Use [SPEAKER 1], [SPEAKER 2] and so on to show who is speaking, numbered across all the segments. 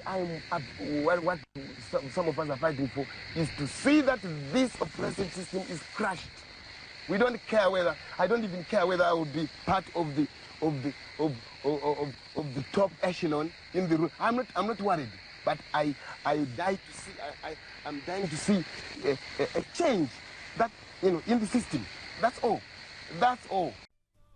[SPEAKER 1] I'm up, what some of us are fighting for is to see that this oppressive system is crushed. We don't care whether, I don't even care whether I will be part of the, of the, of, of, of, of the top echelon in the room. I'm not worried, but I die to see, I'm dying to see a change that in the system. That's all. That's all.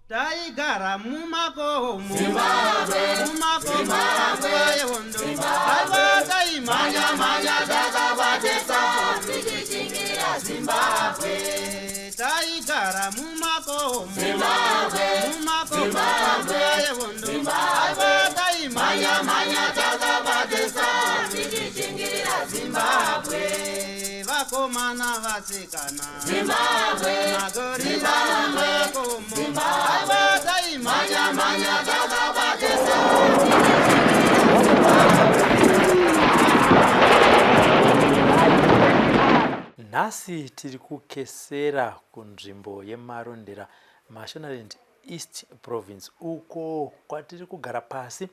[SPEAKER 2] Taigara mumakomo, mumakomo nguva yehondo. Aiwa, taimhanya mhanya takabatesa
[SPEAKER 3] tichichingira Zimbabwe.
[SPEAKER 2] Taigara mumakomo, mumakomo nguva yehondo. Aiwa, taimhanya mhanya
[SPEAKER 3] takabatesa tichichingira Zimbabwe.
[SPEAKER 2] Vakomana, vasikana,
[SPEAKER 3] Zimbabwe.
[SPEAKER 2] Magorira mumakomo. Aiwa, taimhanya
[SPEAKER 3] mhanya takabatesa.
[SPEAKER 4] Nhasi tiri kukesera kunzvimbo yeMarondera, Mashonaland East Province, uko kwatiri kugara pasi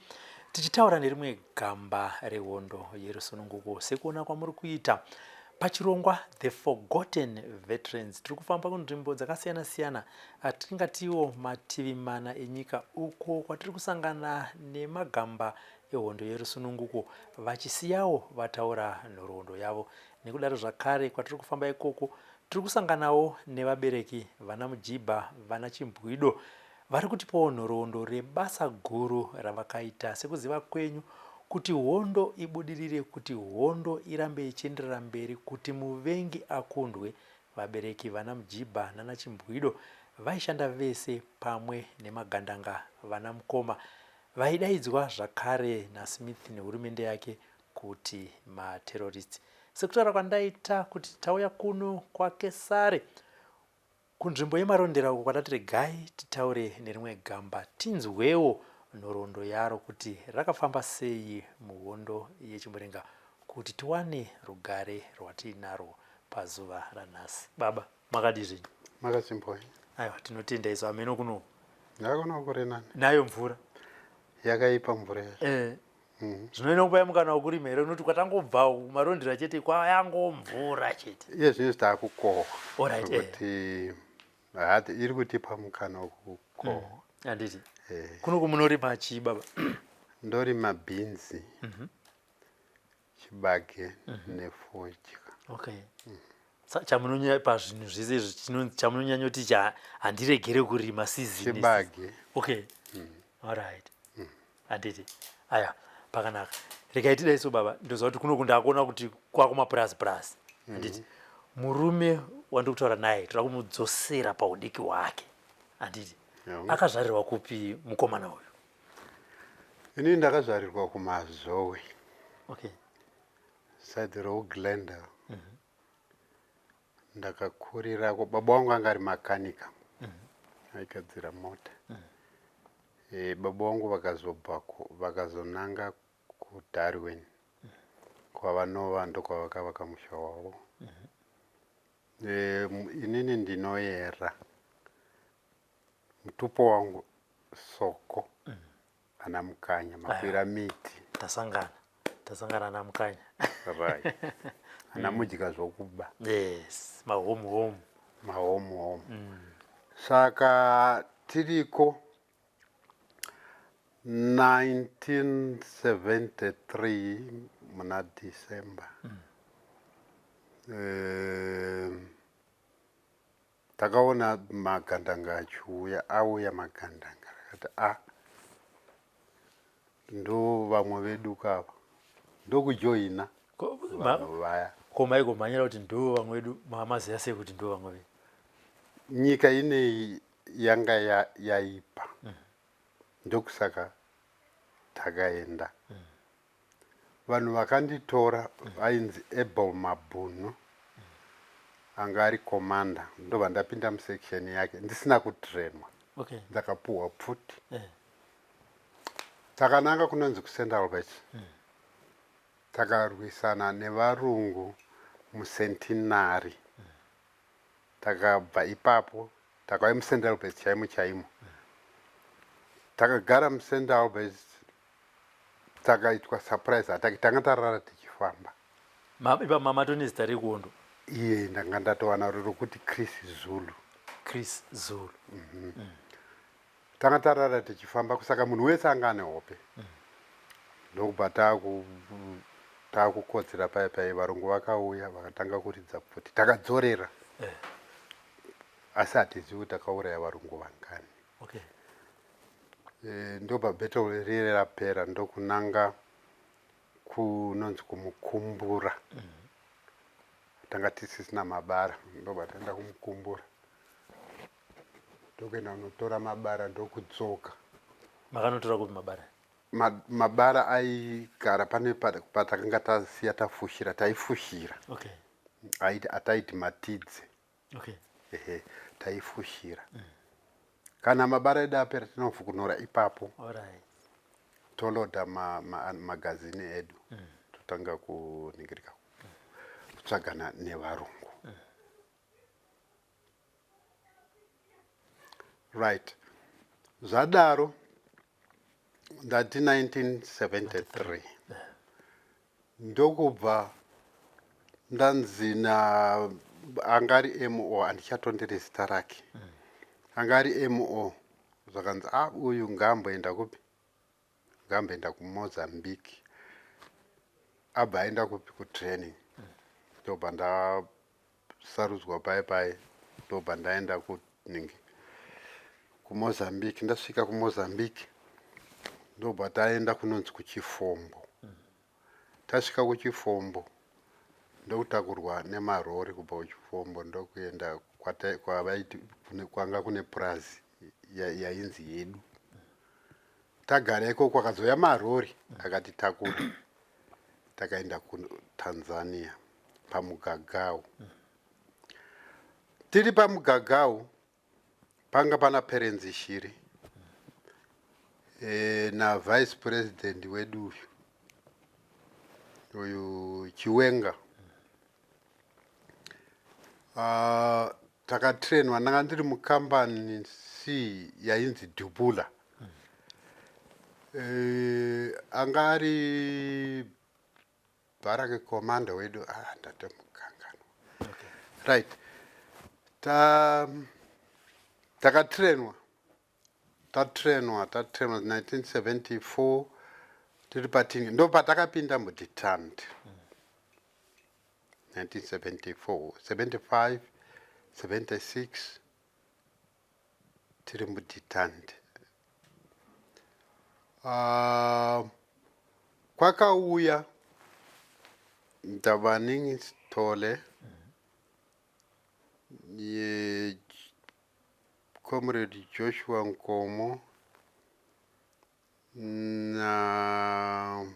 [SPEAKER 4] tichitaura nerimwe gamba rehondo yerusununguko. Sekuona kwamuri kuita pachirongwa The Forgotten Veterans, tiri kufamba kunzvimbo dzakasiyana-siyana, atingatiwo mativi mana enyika, uko kwatiri kusangana nemagamba ehondo yerusununguko vachisiyawo vataura nhoroondo yavo. Nekudaro zvakare kwatiri kufamba ikoko tiri kusanganawo nevabereki vana Mujibha, vana Chimbwido, vari kutipawo nhoroondo rebasa guru ravakaita. Sekuziva kwenyu, kuti hondo ibudirire, kuti hondo irambe ichienderera mberi, kuti muvengi akundwe, vabereki vana Mujibha nana Chimbwido vaishanda vese pamwe nemagandanga vana mukoma vaidaidzwa zvakare naSmith nehurumende yake kuti materrorist. Sekutaura kwandaita kuti tauya kuno kwaKesare, kunzvimbo yeMarondera, uko kwatati regai titaure nerimwe gamba, tinzwewo nhoroondo yaro kuti rakafamba sei muhondo yeChimurenga kuti tiwane rugare rwatiinarwo pazuva ranhasi. Baba, makadii zvenyu?
[SPEAKER 5] Makachimboi?
[SPEAKER 4] Aiwa, tinotenda isu. Hameno kuno.
[SPEAKER 5] Ndakona kuri nani.
[SPEAKER 4] Nayo mvura?
[SPEAKER 5] Yakaipa mvura yacho.
[SPEAKER 4] Zvinoina kupa mukana wekurima here? Unoti kwatangobva Marondera chete kwayangomvura chete.
[SPEAKER 5] Iye zvino taakukohwa.
[SPEAKER 4] Alright.
[SPEAKER 5] Kuti hati iri kutipa mukana wekukohwa.
[SPEAKER 4] Handiti kuno kumunorima chii, baba?
[SPEAKER 5] Ndorima bhinzi, chibage nefodya.
[SPEAKER 4] Okay. Chamunonya pazvinhu zvese izvi, chamunonyanyoti cha handiregere kurima season?
[SPEAKER 5] Chibage.
[SPEAKER 4] Okay, alright, handiti aya pakanaka. Regai tidai so, baba. Ndoziva kuti kuno kundakuona kuti kwakumapurasi purasi, handiti? Murume wandiri kutaura naye toda kumudzosera paudiki hwake, handiti? Akazvarirwa kupi mukomana uyu?
[SPEAKER 5] Inini ndakazvarirwa kuMazowe, side rokuGlendale. Ndakakurirako. Baba vangu anga ari makanika, aigadzira mota. Baba vangu vakazobvako vakazonanga kuDarwin kwavanova, ndokwavakavaka musha wavo. Inini ndinoyera mutupo wangu Soko, ana Mukanya, makwira miti.
[SPEAKER 4] Tasangana naMukanya.
[SPEAKER 5] Right, ana mudya zvokuba.
[SPEAKER 4] Yes, mahomu homu.
[SPEAKER 5] Mahomu homu. Saka tiriko 1973 muna December, takaona magandanga achiuya, auya magandanga. Akati a ndo vamwe vedu kava, ndokujoina vanhu vaya.
[SPEAKER 4] Ko maigomhanyira kuti ndo vamwe vedu, maziva sei kuti ndo vamwe vedu?
[SPEAKER 5] Nyika inei yanga yaipa, ndokusaka takaenda. Vanhu vakanditora vainzi Abel Mabhunu, anga ari commander. Ndobva ndapinda musection yake ndisina kutrainwa. Ndakapuhwa pfuti. Takananga kunonzi kuSt Albert. Takarwisana nevarungu muCentenary. Takabva ipapo takauya muSt Albert chaimo chaimo. Takagara muSt Albert. Takaitwa surprise attack, tanga tarara tichifamba.
[SPEAKER 4] Ipa mama tone zita rekuhondo.
[SPEAKER 5] Iye ndanga ndatowana rokuti Chris Zulu.
[SPEAKER 4] Chris Zulu.
[SPEAKER 5] Tanga tarara tichifamba, kusaka munhu wese anga ane hope. Ndokubva taakukotsera paya pai, varungu vakauya vakatanga kuridza pfuti, takadzorera. Asi hatizivi kuti takauraya varungu vangani. Ndobva battle rire rapera, ndokunanga kunonzi kumukumbura. Tanga tisisina mabara, ndobva taenda kumukumbura, ndokuenda kunotora mabara, ndokudzoka.
[SPEAKER 4] Makanotora kupi mabara?
[SPEAKER 5] Mabara aigara pane patakanga tasiya tafushira, taifushira. Ataiti matidze. Ehe, taifushira. Kana mabara edu apera, tinofukunura ipapo. Toloda magazini edu, totanga kuningirika kutsvagana nevarungu. Right, zvadaro ndati 1973 ndokubva ndanzi na anga ari mo, handichatondere zita rake, anga ari mo, zvakanzi a uyu ngaamboenda kupi, ngaamboenda kuMozambique, abva aenda kupi, kutraining. Ndobva ndasarudzwa pai pai, ndobva ndaenda kuningi kuMozambique. Ndasvika kuMozambique, ndobva taenda kunonzi kuChifombo. Tasvika kuChifombo, ndokutakurwa nemarori kubva kuChifombo, ndokuenda kwavaiti kwanga kune purazi yainzi yedu. Tagara ikoko, kwakazouya marori akatitakura, takaenda kuTanzania paMugagau. Tiri paMugagau panga pana Perenzi Shiri navice president wedu uyu uyu Chiwenga. Takatrainwa, ndanga ndiri mukambani C yainzi Dubula. Anga ari barrack commander wedu, ah, ndatomukanganwa. Right, ta takatrainwa, tatrainwa, tatrainwa 1974 tiri patini, ndo patakapinda mudetente 1974, 75, 76 tiri mudetente. Kwakauya Ndabaningi Sithole, Comrade Joshua Nkomo na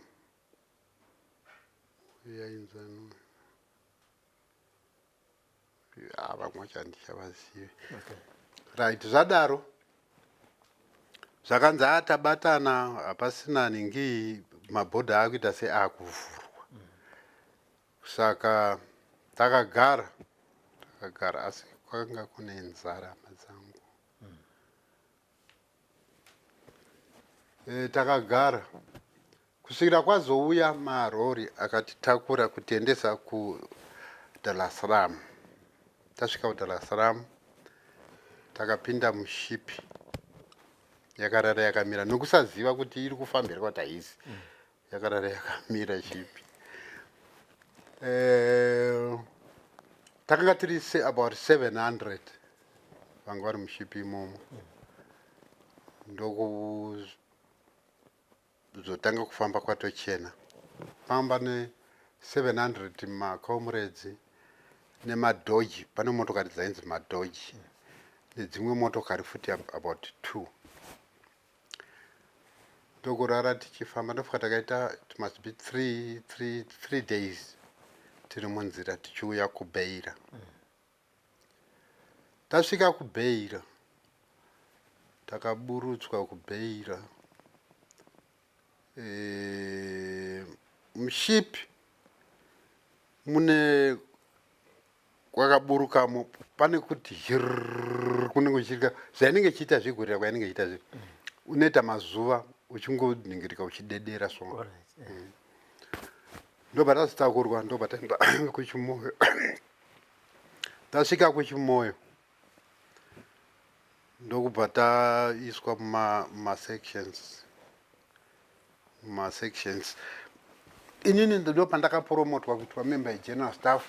[SPEAKER 5] yainzani, vamwe vacho handichavazivi. Right, zvadaro zvakanzi atabatana, hapasina ningii, mabhodha akuita seakuvhurwa. Saka takagara, takagara, asi kwakanga kune nzara, hama dzangu. Takagara kusvikira kwazouya marori akatitakura kutiendesa kuDar es Salaam. Tasvika kuDar es Salaam, takapinda mushipi yakarara yakamira, nokusaziva kuti iri kufambira kwati haisi. Yakarara yakamira shipi. Takanga tiri about 700 vanga vari mushipi imomo. Ndokuzotanga kufamba kwatochena, famba ne700 macomrades nemaDodge. Pane motokari dzainzi maDodge nedzimwe motokari futi about two. Ndokurara tichifamba, ndofuka takaita, it must be 3 days tiri munzira tichiuya kuBeira. Tasvika kuBeira, takaburutswa kuBeira. Mushipi mune kwakaburukamo pane kuti zhirr, kunenge kuchiita zvainenge ichiita, zvigurira kwainenge ichiita zvi unoita mazuva. Uchingoningirika uchidedera so.
[SPEAKER 4] Alright.
[SPEAKER 5] Ndobva tazitakurwa, ndobva taenda kuChimoyo. Tasvika kuChimoyo, ndokubva taiswa mumasections. Inini ndo pandakapromotwa kuitwa member yegeneral staff,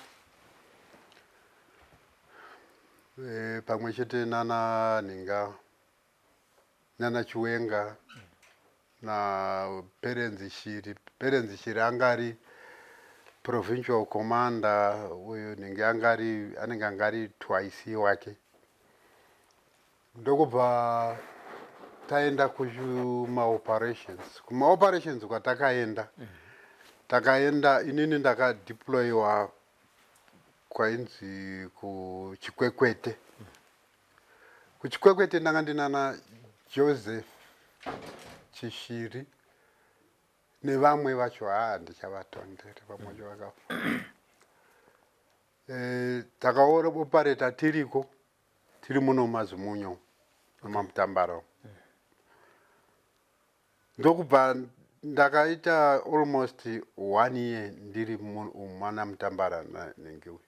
[SPEAKER 5] pamwe chete nana Nhinga, nana Chiwenga na Perenzi Shiri. Perenzi Shiri anga ari provincial commander, uyu nhinge angari anenge angari twice wake. Ndokubva taenda kumaoperations. Kumaoperations kwatakaenda, takaenda, inini ndakadeployiwa kwainzi kuChikwekwete. KuChikwekwete ndanga ndinana Joseph Chishiri nevamwe vacho. Haa, ndichavatondere, vamwe vacho vakafa. Takaoperata tiriko, tiri muno muMazimunyo nomaMutambara. Ndokubva ndakaita almost one year ndiri mwana Mutambara nengewe.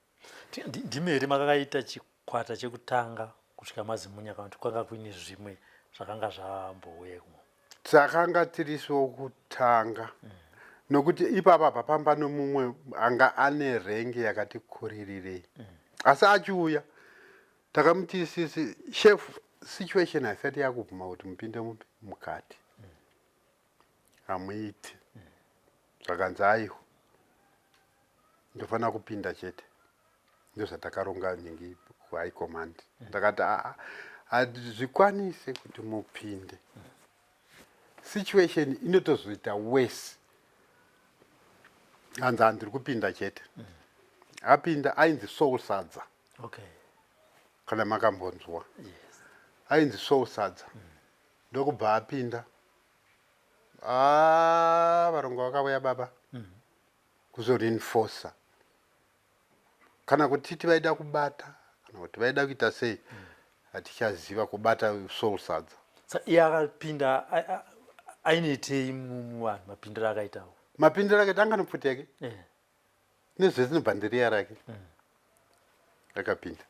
[SPEAKER 4] Ndimi here makakaita chikwata chekutanga kusvika Mazimunya, kana kuti kwanga kuine zvimwe zvakanga zvambouyeko?
[SPEAKER 5] Takanga tiriso kutanga, nokuti ipapa papamba nomumwe anga ane rank yakati kuririrei. Asi achiuya takamuti isisi, "Chef, situation haisati yakubvuma kuti mupinde mupi mukati, hamuiti." Zvakanzi, "Aiwa, ndofanira kupinda chete, ndozvatakaronga nhingi kuhigh command." Ndakati, "Aa, hazvikwanise kuti mupinde, situation inotozoita worse." Hanzi, "Handiri kupinda chete." Apinda, ainzi Soul Sadza. Kana makambonzwa.
[SPEAKER 4] Yes.
[SPEAKER 5] Ainzi Soul Sadza. Ndokubva apinda. Ah, varungu vakauya baba kuzoreinforca, kana kutiti vaida kubata, kana kuti vaida kuita sei, hatichaziva, kubata Soul Sadza.
[SPEAKER 4] Iye akapinda aineitei muvanhu, mapindiro akaitawo?
[SPEAKER 5] Mapindiro akaita, anga nepfuti yake nezvese nebhandiriya rake, akapinda.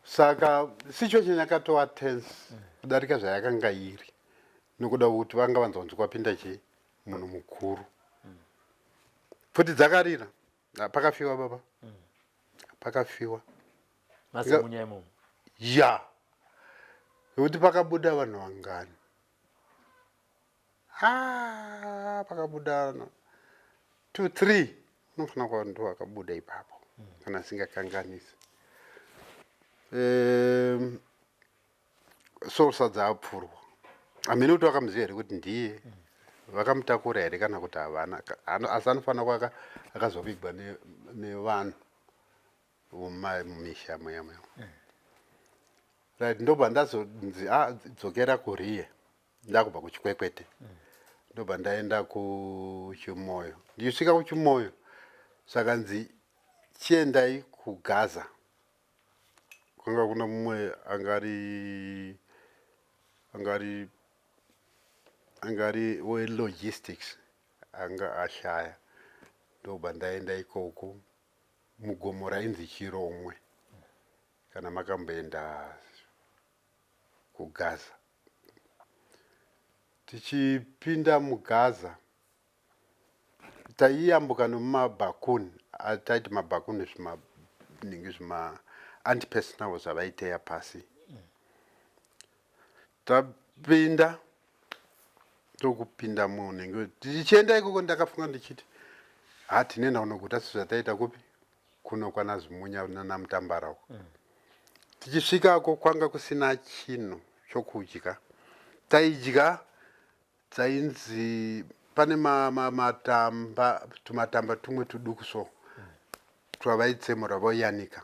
[SPEAKER 5] Saka situation yakatova tense kudarika zvayakanga iri, nokuda kuti vanga vanzwa kwapinda chii, munhu mukuru. Pfuti dzakarira. Ah, pakafiwa baba, pakafiwa.
[SPEAKER 4] Mazimunya imomo?
[SPEAKER 5] Ya, nekuti pakabuda vanhu vangani? Ah, pakabuda two three, unofanira kuva ndo vakabuda ipapo, kana asingakanganisi. Soul Sadza apfurwa, hamene kuti vakamuziva here kuti ndiye vakamutakura here kana kuti havana. Asi anofanira kuva akazovigwa nevanhu mumisha muya muya. Right, ndobva ndazonzi, "Ah, dzokera kuriye." Ndakubva kuChikwekwete, ndobva ndaenda kuChimoyo. Ndichisvika kuChimoyo, zvakanzi, "Chiendai kuGaza." Kwanga kuna mumwe angari welogistics anga ashaya. Ndobva ndaenda ikoko mugomo rainzi Chiromwe, kana makamboenda kuGaza. Tichipinda muGaza, taiyambuka nomumabakuni, taiti mabakuni, zvimaningi zvima antipersonnel zvavaiteya pasi. Tapinda, tokupinda munhingi. Tichienda ikoko, ndakafunga ndichiti, ha, tinoenda kunoguta sezvataita kupi kuno kwanaZimunya nanaMutambara uko. Tichisvikako, kwanga kusina chinhu chokudya. Taidya dzainzi pane matamba, tumatamba tumwe tuduku so twavaitsemura voyanika,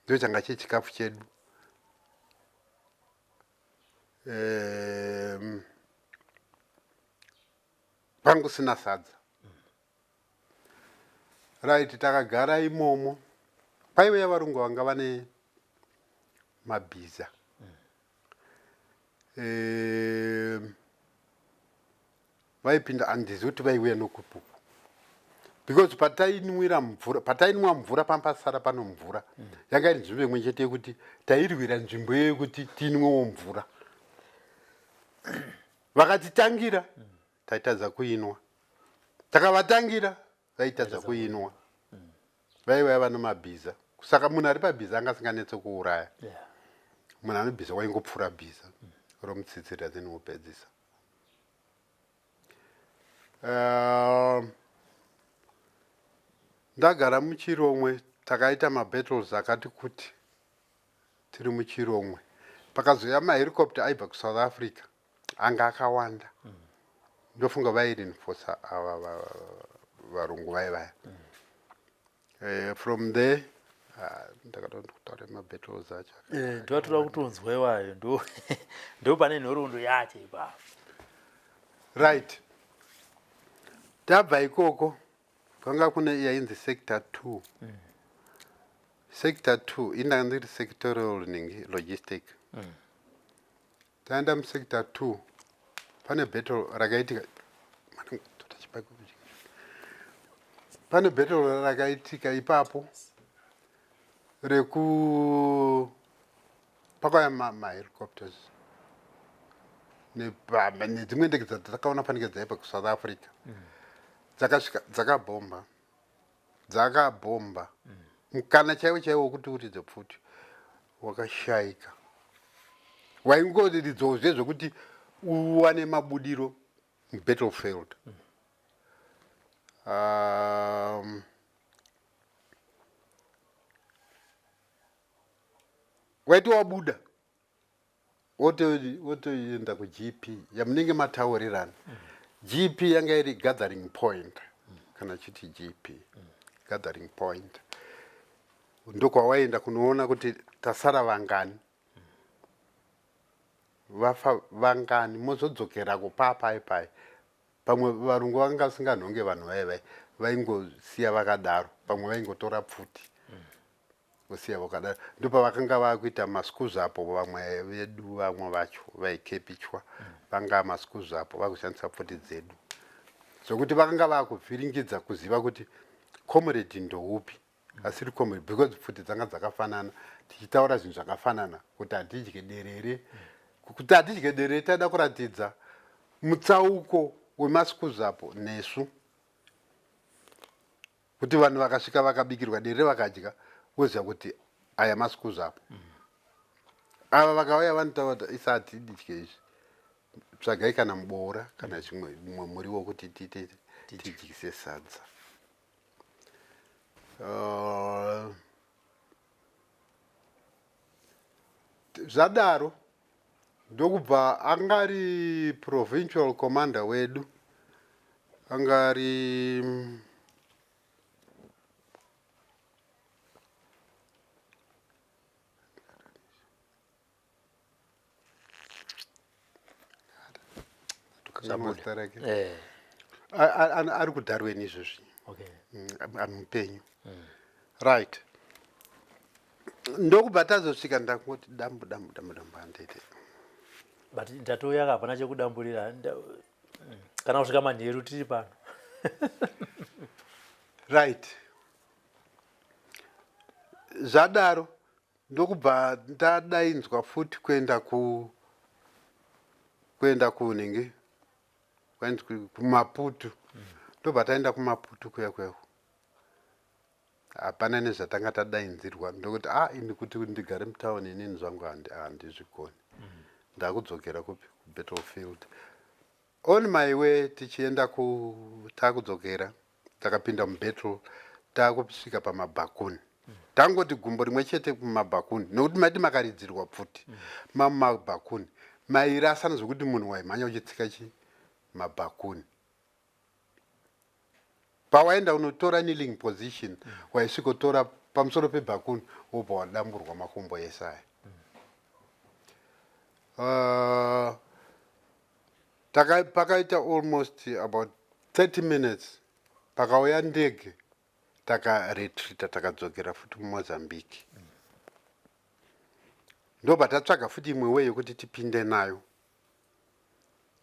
[SPEAKER 5] ndo changa chiri chikafu chedu. Kwanga kusina sadza. Right, takagara imomo. Paiuya varungu vanga vane mabhiza. Vaipinda handizivi kuti vaiuya nokupupu because patainwira mvura patainwa mvura pampasara pano mvura mm. yanga iri nzvimbo imwe chete yekuti tairwira nzvimbo iyoyo yekuti tinwewo mvura vakatitangira mm. taitadza kuinwa takavatangira vaitadza kuinwa mm. vaiva vano mabhiza saka munhu ari pabhiza anga asinganetse kuuraya munhu ane bhiza waingopfura bhiza mm. romutsitsira then wopedzisa ndagara muchiromwe takaita mabattles akati kuti tiri muchiromwe pakazouya mahelicopter aibva kusouth africa anga akawanda mm. ndofunga vairinfosa ava varungu vai vaya mm. Eh, from there ah, ndakada kutaura mabattles acho
[SPEAKER 4] eh, ndoatoda kutonzwa iwayo ndo pane nhoroondo yacho ipapo
[SPEAKER 5] right tabva ikoko kwanga kune yainzi sector 2 mm. sector 2 indanga ndiri sectorial ningi logistic mm. Taenda musector 2 pane battle rakaitika pane battle rakaitika ipapo reku pakauya mahelicopters nedzimwe ndege dzatakaona fanike dzaibva kusouth africa mm. dzakasvika dzakabhomba dzakabhomba mukana chaiwo chaiwo wekuti uridze pfuti wakashaika waingoridzawo zve zvekuti uwane mabudiro mubattlefield um, waiti wabuda wotoenda kugp yamunenge mataurirana gp yanga iri gathering point kana chiti gp gathering point ndokwawaenda kunoona kuti tasara vangani vafa vangani mozodzokerako paapai pai pamwe varungu vakanga vasinganhonge vanhu vaivai vaingosiya vakadaro pamwe vaingotora pfuti vosiya vakadaro ndopavakanga vakuita maschools apo vamwe vedu vamwe vacho vaikepichwa vanga maschools apo vakushandisa pfuti dzedu zvokuti vakanga vakuvhiringidza kuziva kuti comrade ndoupi asiri comrade because pfuti dzanga dzakafanana tichitaura zvinhu zvakafanana kuti hatidye derere kuti hatidye derere taida kuratidza mutsauko wemaschools apo nesu kuti vanhu vakasvika vakabikirwa derere vakadya voziva kuti aya maschools apo mm. ava vakauya vanotaura kuti isa hatiditye izvi tsvagai kana muboora kana mm. zvimwe mumwe muriwo kuti tiite tidyise sadza uh, zvadaro ndokubva anga ari provincial commander wedu anga ari zita rake eh. ari kudarweni izvozvi mm, mupenyu mm. right ndokubva tazosvika ndakungoti dambu dambu dambu dambu handete
[SPEAKER 4] but ndatouya ka hapana chekudamburira mm, kana kusvika manheru tiri pano
[SPEAKER 5] right zvadaro ndokubva ndadainzwa futi kuenda ku kuenda kunenge kwainzi kumaputu ndobva taenda kumaputu kuya kuya hapana nezvatanga tadainzirwa ndokuti a ah, ini kuti ndigare mutown inini zvangu handizvikoni mm. ndakudzokera kupi kubattlefield on my way tichienda ku takudzokera takapinda mubattle takusvika pamabhakuni mm. tangoti gumbo rimwe chete kumabhakuni nokuti maiti makaridzirwa pfuti mm. mamumabhakuni mairasana zvekuti munhu waimhanya uchitsika chi mabhakuni pawaenda unotora kneeling position mm. waisvikotora pamusoro pebhakuni wobva wadamburwa makumbo ese aya mm. uh, pakaita almost about 30 minutes pakauya ndege takaretreata takadzokera futi mumozambique mm. ndobva tatsvaga futi imwe way yekuti tipinde nayo.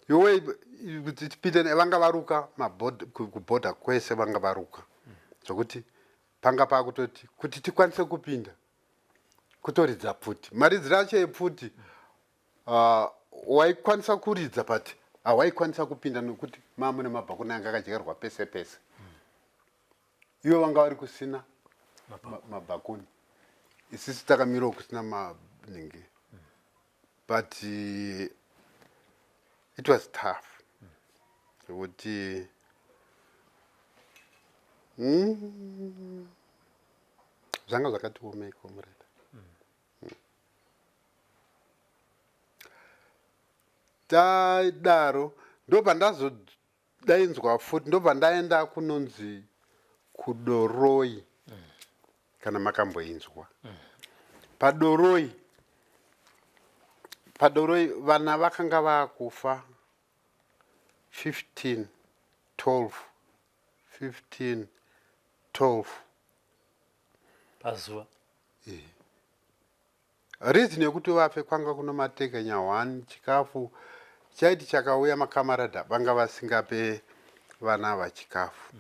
[SPEAKER 5] Yowe kuti tipinde vanga varuka kubhodha kwese vanga varuka zvokuti panga pakutoti kuti tikwanise kupinda kutoridza pfuti. Maridziro acho epfuti waikwanisa kuridza but hawaikwanisa kupinda nokuti mamune mabhakuni anga akadyarwa pese pese. Ivo vanga vari kusina mabhakuni, isisi takamirawo kusina maningi. But it was tough zvekuti zvanga zvakati omei comrade. Tadaro ndobva ndazodainzwa futi, ndobva ndaenda kunonzi kuDoroi. Kana makamboinzwa paDoroi, paDoroi vana vakanga vakufa 15 12 15 12
[SPEAKER 4] pazuva.
[SPEAKER 5] Reason yekuti vafe kwanga kuno matekenya 1 chikafu chaiti chakauya makamaradha vanga vasingape vana ava chikafu.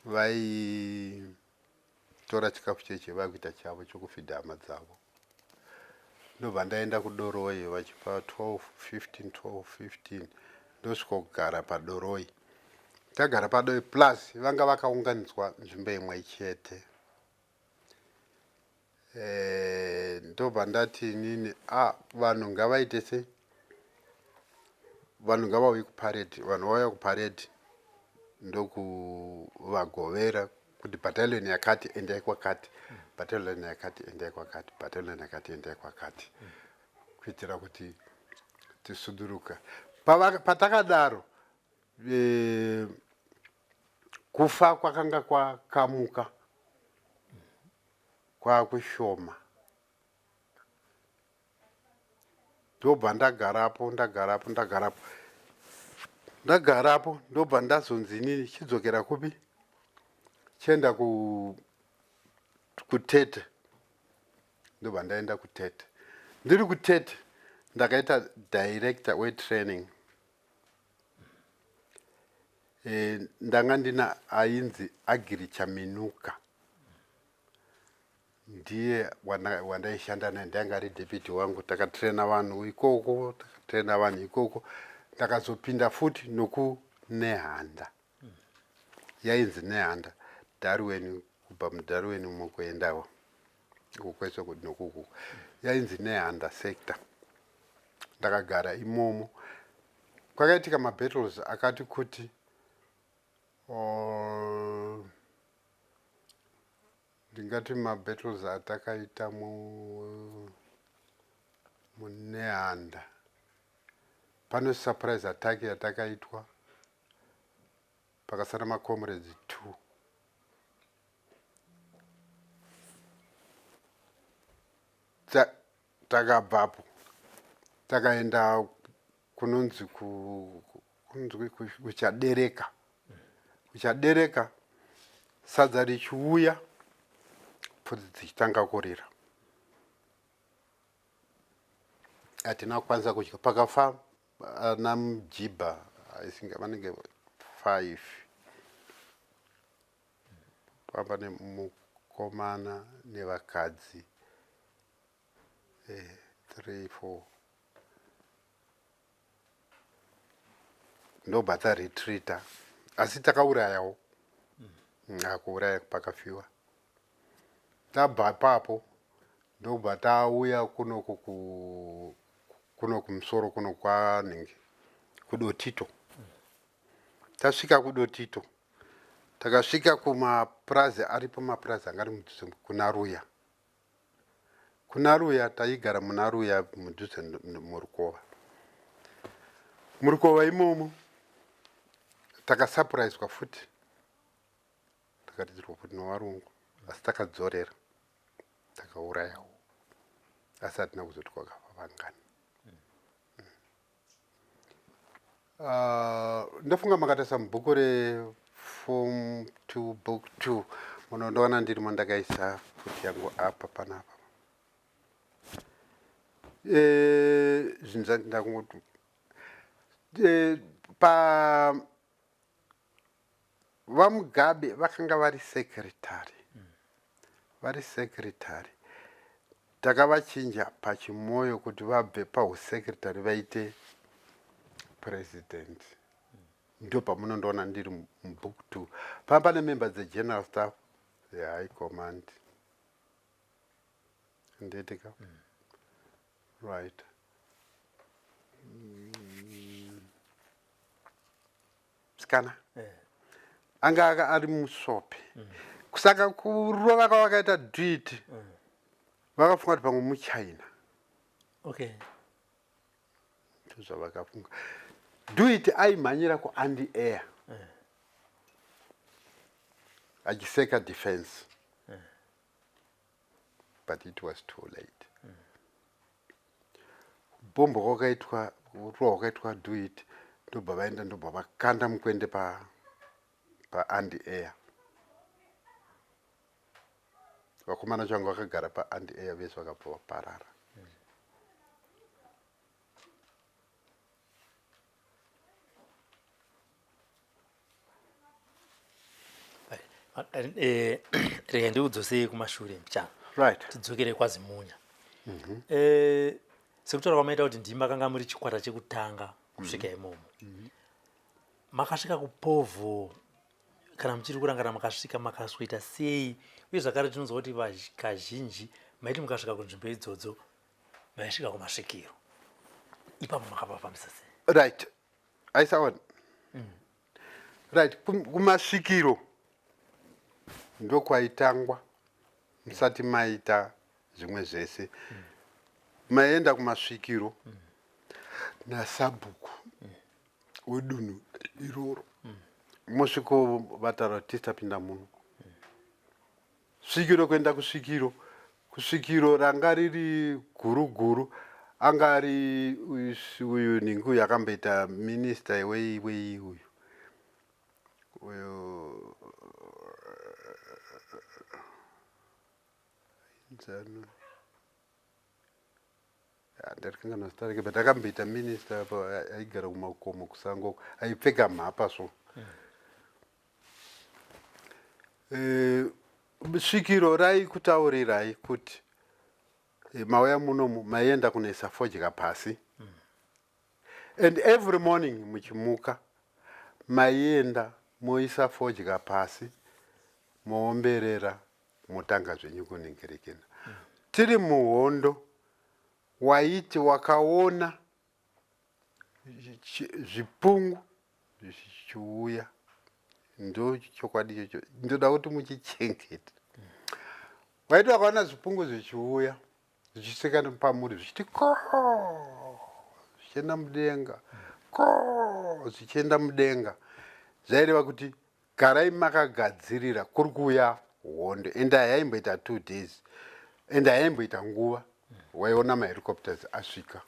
[SPEAKER 5] Vaitora chikafu cheche vakuita chavo chokufidha hama dzavo. Ndobva ndaenda kuDoroi vachipa 12 15 12 15, ndosvika kugara paDoroi. Tagara paDoroi plus vanga vakaunganidzwa nzvimbo imwe chete. Ndobva ndati inini vanhu ngavaite se vanhu ngavauye kuparade. Vanhu vauya kuparade ndokuvagovera kuti battalion yakati endai kwakati, battalion yakati endai kwakati, battalion yakati endai kwakati, kuitira kuti tisuduruka. Patakadaro kufa kwakanga kwakamuka kwakushoma. Ndobva ndagarapo ndagarapo ndagarapo ndagarapo, ndobva ndazonzi inini chidzokera kupi, chienda kuTete. Ndobva ndaenda kuTete. Ndiri kuTete ndakaita director wetraining. Ndanga ndina ainzi Agiri Chaminuka, ndiye wandaishanda naye, ndianga ari deputy wangu. Takatraina vanhu ikoko, takatraina vanhu ikoko. Ndakazopinda futi nokuNehanda, yainzi Nehanda Darwin, kubva muDarwin umo kuendawo kukwese nokuku yainzi Nehanda sector. Ndakagara imomo, kwakaitika mabattles akati kuti ndingati mabattles atakaita muNehanda, pane surprise attack yatakaitwa pakasara macomrades 2. Takabvapo takaenda kunonzi kunonzi kuChadereka. Kuchadereka sadza richiuya, pfudzi dzichitanga kurira, hatina kukwanisa kudya. Pakafa ana mujibha isinga vanenge 5, pamba nemukomana nevakadzi 3 4, ndobva taretreata. Asi takaurayawo, akuuraya pakafiwa. Tabva ipapo ndobva tauya kunoku kuno kumusoro kuno kwanenge kuDotito. Tasvika kuDotito, takasvika kumapurazi aripo, mapurazi anga ari mudhuze kuna Ruya. Kuna Ruya taigara muna Ruya mudhuze murukova, murukova imomo takasapuraiswa futi, takatidzirwa futi nevarungu, asi takadzorera, takaurayawo, asi hatina kuzoti kwakafa vangani. Ndofunga makatarisa mubhuku reform 2 book 2, munondowana ndirimo, ndakaisa futi yangu apa panapa. Zvinhu zvandinda kungoti Eh, pa VaMugabe vakanga vari secretary vari secretary takavachinja pachimoyo kuti vabve pausecretary vaite president ndo pamunondiona ndiri mubook two paa pane member dzegeneral staff yehigh command ndetika mm. Right. Sikana.
[SPEAKER 4] Eh.
[SPEAKER 5] Anga aka ari musope. Kusaka kurova kwavakaita duit. Vakafunga kuti pamwe muchina.
[SPEAKER 4] Okay.
[SPEAKER 5] Ndozvavakafunga. Duit aimhanyira ku Andy Air.
[SPEAKER 4] Eh.
[SPEAKER 5] Achiseka defense. Eh. But it was too late. Kubhombwa kwakaitwa, kurohwa kwakaitwa do it, ndobva vaenda ndobva vakanda mukwende pa paAndy Air. Vakomana changu vakagara paAndy Air vese vakabva vaparara.
[SPEAKER 4] Eh, rega ndikudzosei kumashure mbichana
[SPEAKER 5] right
[SPEAKER 4] tidzokere kwazimunya mm -hmm. eh, sekutaura kwamaita kuti ndimi makanga muri chikwata chekutanga kusvika mhm. imomo mm -hmm. makasvika kupovho kana muchiri kurangana makasvika makaswita sei uye zvakare tinonzwa kuti kazhinji maiti mukasvika kunzvimbo idzodzo maisvika kumasvikiro ipapo makapafambisa sei
[SPEAKER 5] right aisaona mm. Right, kumasvikiro ndokwaitangwa musati maita zvimwe zvese. Maienda kumasvikiro nasabhuku wedunhu iroro mosviko vataura kuti tisapinda muno. Svikiro kuenda kusvikiro, kusvikiro ranga riri guru guru anga ari uyu nhingi uyu akamboita minister wei wei uyu uyu nzano ndarikanganwa zita rake but akamboita minister apa aigara kumakomo kusango aipfeka mhapa so mm. Eh, svikiro raikutaurirai kuti eh, mauya munomu maienda kunoisa fodya pasi mm. And every morning muchimuka maienda moisa fodya pasi moomberera motanga zvenyu kuningirikina mm. Tiri muhondo waiti wakaona zvipungu zvichiuya ndo chokwadi ichocho ndoda kuti muchichengete waiti wakaona zvipungu zvichiuya zvichiseka pamuri zvichiti ko zvichienda mudenga ko zvichienda mudenga zvaireva kuti garai makagadzirira kuri kuuya hondo and hayaimboita two days and hayaimboita nguva waiona mahelicopters asvika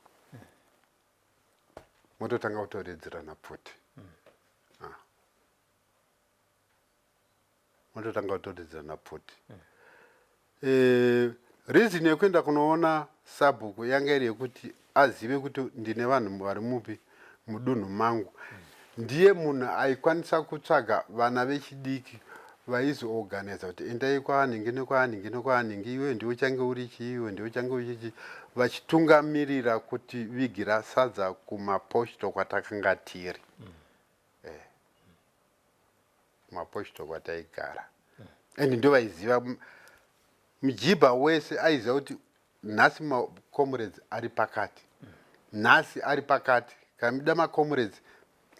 [SPEAKER 5] mototanga kutoridzirana pfuti ah. Mototanga kutoridzirana pfuti mm. Eh, reason yekuenda kunoona sabhuku yanga iri yekuti azive kuti ndine vanhu vari mupi mudunhu mangu mm. Ndiye munhu aikwanisa kutsvaga vana vechidiki vaizoorganiza kuti endai kwaanhingi nekwaanhingi nekwaanhingi iwe ndiwe uchange uri chii iwe ndiwe uchange uri chii vachitungamirira kuti vigira sadza kumaposhto kwatakanga tiri mm. Eh. Kumaposhto kwataigara mm. And ndovaiziva mujibha wese aiziva kuti nhasi macomrades ari pakati mm. Nhasi ari pakati kana muda macomrades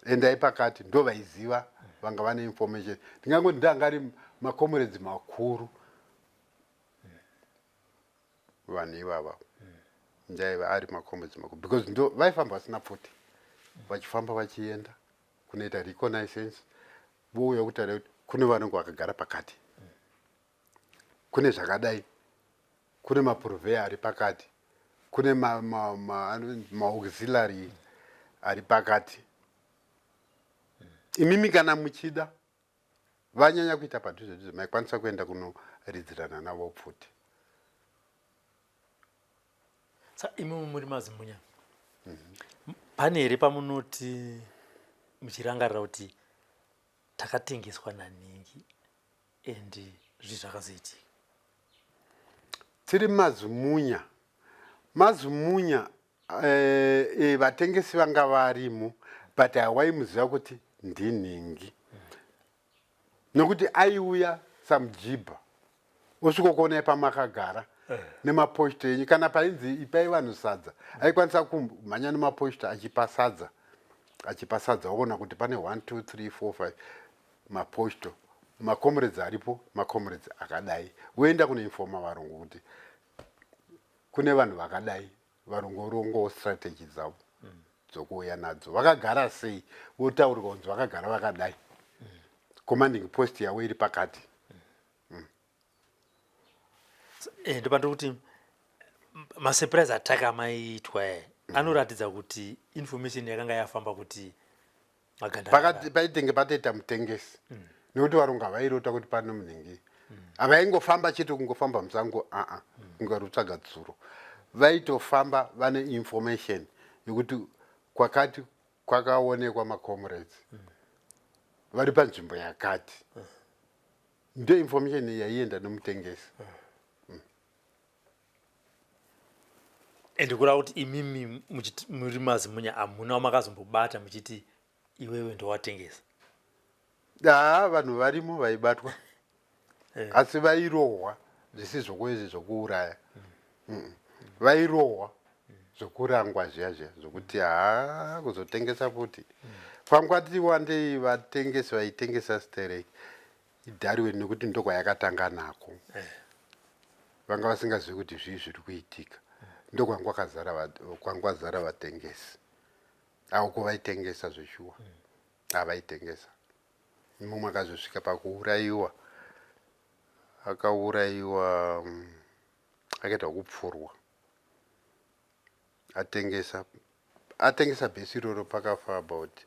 [SPEAKER 5] endai pakati ndovaiziva vanga vane information ndingangoti ndanga ari macomrades makuru vanhu ivava ndaiva ari macomrades makuru because ndo vaifamba vasina pfuti vachifamba vachienda kunoita reconnaissance vouya kutaura kuti kune vanenge vakagara pakati kune zvakadai kune mapurveya ari pakati kune maauxiliary ma, ma, ari pakati imimi kana muchida vanyanya kuita padhuze dhuze maikwanisa kuenda kunoridzirana navo pfuti
[SPEAKER 4] sa imimi muri mazimunya mm -hmm. Pane here pamunoti muchirangarira kuti takatengeswa nanhingi and zvi zvakazoitika?
[SPEAKER 5] Tiri mazimunya mazimunya eh, eh, vatengesi vanga varimo but hawaimuziva kuti ndinhingi Nokuti aiuya samujibha osvika kuonai pamakagara eh. nemaposhto enyu kana painzi ipai vanhu sadza aikwanisa kumhanya nemaposhto achipa sadza achipa sadza oona kuti pane 1 2 3 4 5 maposhto macomrades aripo macomrades akadai voenda kunoinfoma varungu kuti kune vanhu vakadai varungu vorongawo strategy dzavo dzokuuya nadzo vakagara sei votaurirwa kunzi vakagara vakadai commanding post yavo iri pakati
[SPEAKER 4] eh, ndopandiri kuti masurprise attack amaiitwa eh, anoratidza kuti information yakanga yafamba kuti
[SPEAKER 5] Pakati paitenge patoita mutengesi mm. Nekuti varungu havairota kuti pane munhingi havaingofamba mm. Chete kungofamba musango aa mm. Kunge rutsvaga tsuro vaitofamba vane information yekuti kwakati kwakaonekwa macomrades vari panzvimbo yakati Ndo information yaienda nemutengesi mm.
[SPEAKER 4] And kureva kuti imimi muri mazimunya hamuna wamakazombobata muchiti iwewe ndowatengesa?
[SPEAKER 5] Haa, vanhu varimo vaibatwa eh. Asi vairohwa zvisi zvokuizvi zvokuuraya mm. Vairohwa zvokurangwa zviya zviya zvokuti haa kuzotengesa futi mm. Kwangwati wandei vatengesi vaitengesa stereki iDarwin nekuti ndokwayakatanga nako eh. Vanga vasingazivi kuti zvii zviri kuitika ndokwangwazara vatengesi auko vaitengesa zveshuwa havaitengesa mm. Mumwe akazosvika pakuurayiwa akaurayiwa mm, akaita kupfurwa atengesa atengesa bhesi iroro pakafa about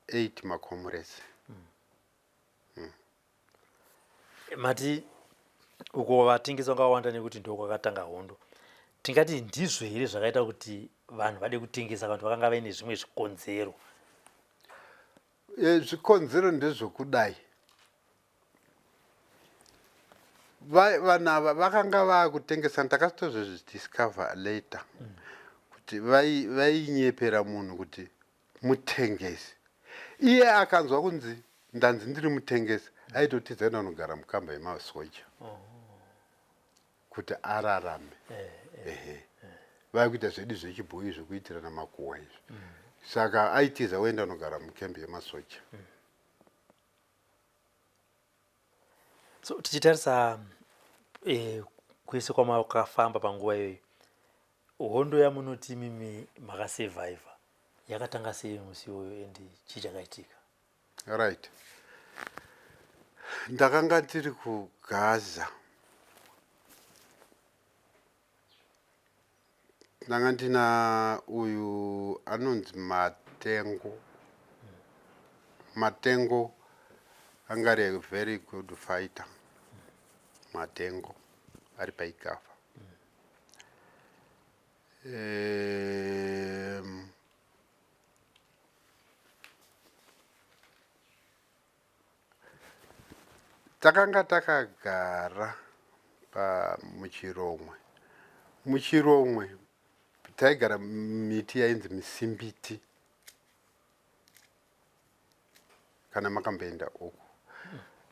[SPEAKER 5] 8 macomrades mm.
[SPEAKER 4] Mm. Mati uko vatengesi vanga vawanda nekuti ndokwakatanga hondo tingati ndizvo here zvakaita kuti vanhu vade kutengesa vanhu vakanga vaine zvimwe zvikonzero
[SPEAKER 5] e, zvikonzero ndezvokudai vanhu ava vakanga vaakutengesa ndakatozozvidiscover later mm. Kuti vainyepera munhu kuti mutengesi iye akanzwa kunzi ndanzi ndiri mutengesi aitotiza enda unogara mukamba yemasoja oh. Kuti ararame eh, eh, ehe eh. Vaikuita zvedu zvechibhoyi zvekuitirana makuhwa izvi mm. Saka aitiza oenda unogara mukembi yemasoja mm.
[SPEAKER 4] So tichitarisa eh, kwese kwamakafamba panguva iyoyo hondo yamunoti imimi makasurvivha yakatanga sei musi iwoyo and chii chakaitika?
[SPEAKER 5] Right, ndakanga ndiri kugaza ndanga ndina uyu anonzi matengo matengo anga ari a very good fighter matengo ari paikafa um, Takanga takagara muchiromwe muchiromwe taigara miti yainzi misimbiti kana makamboenda uku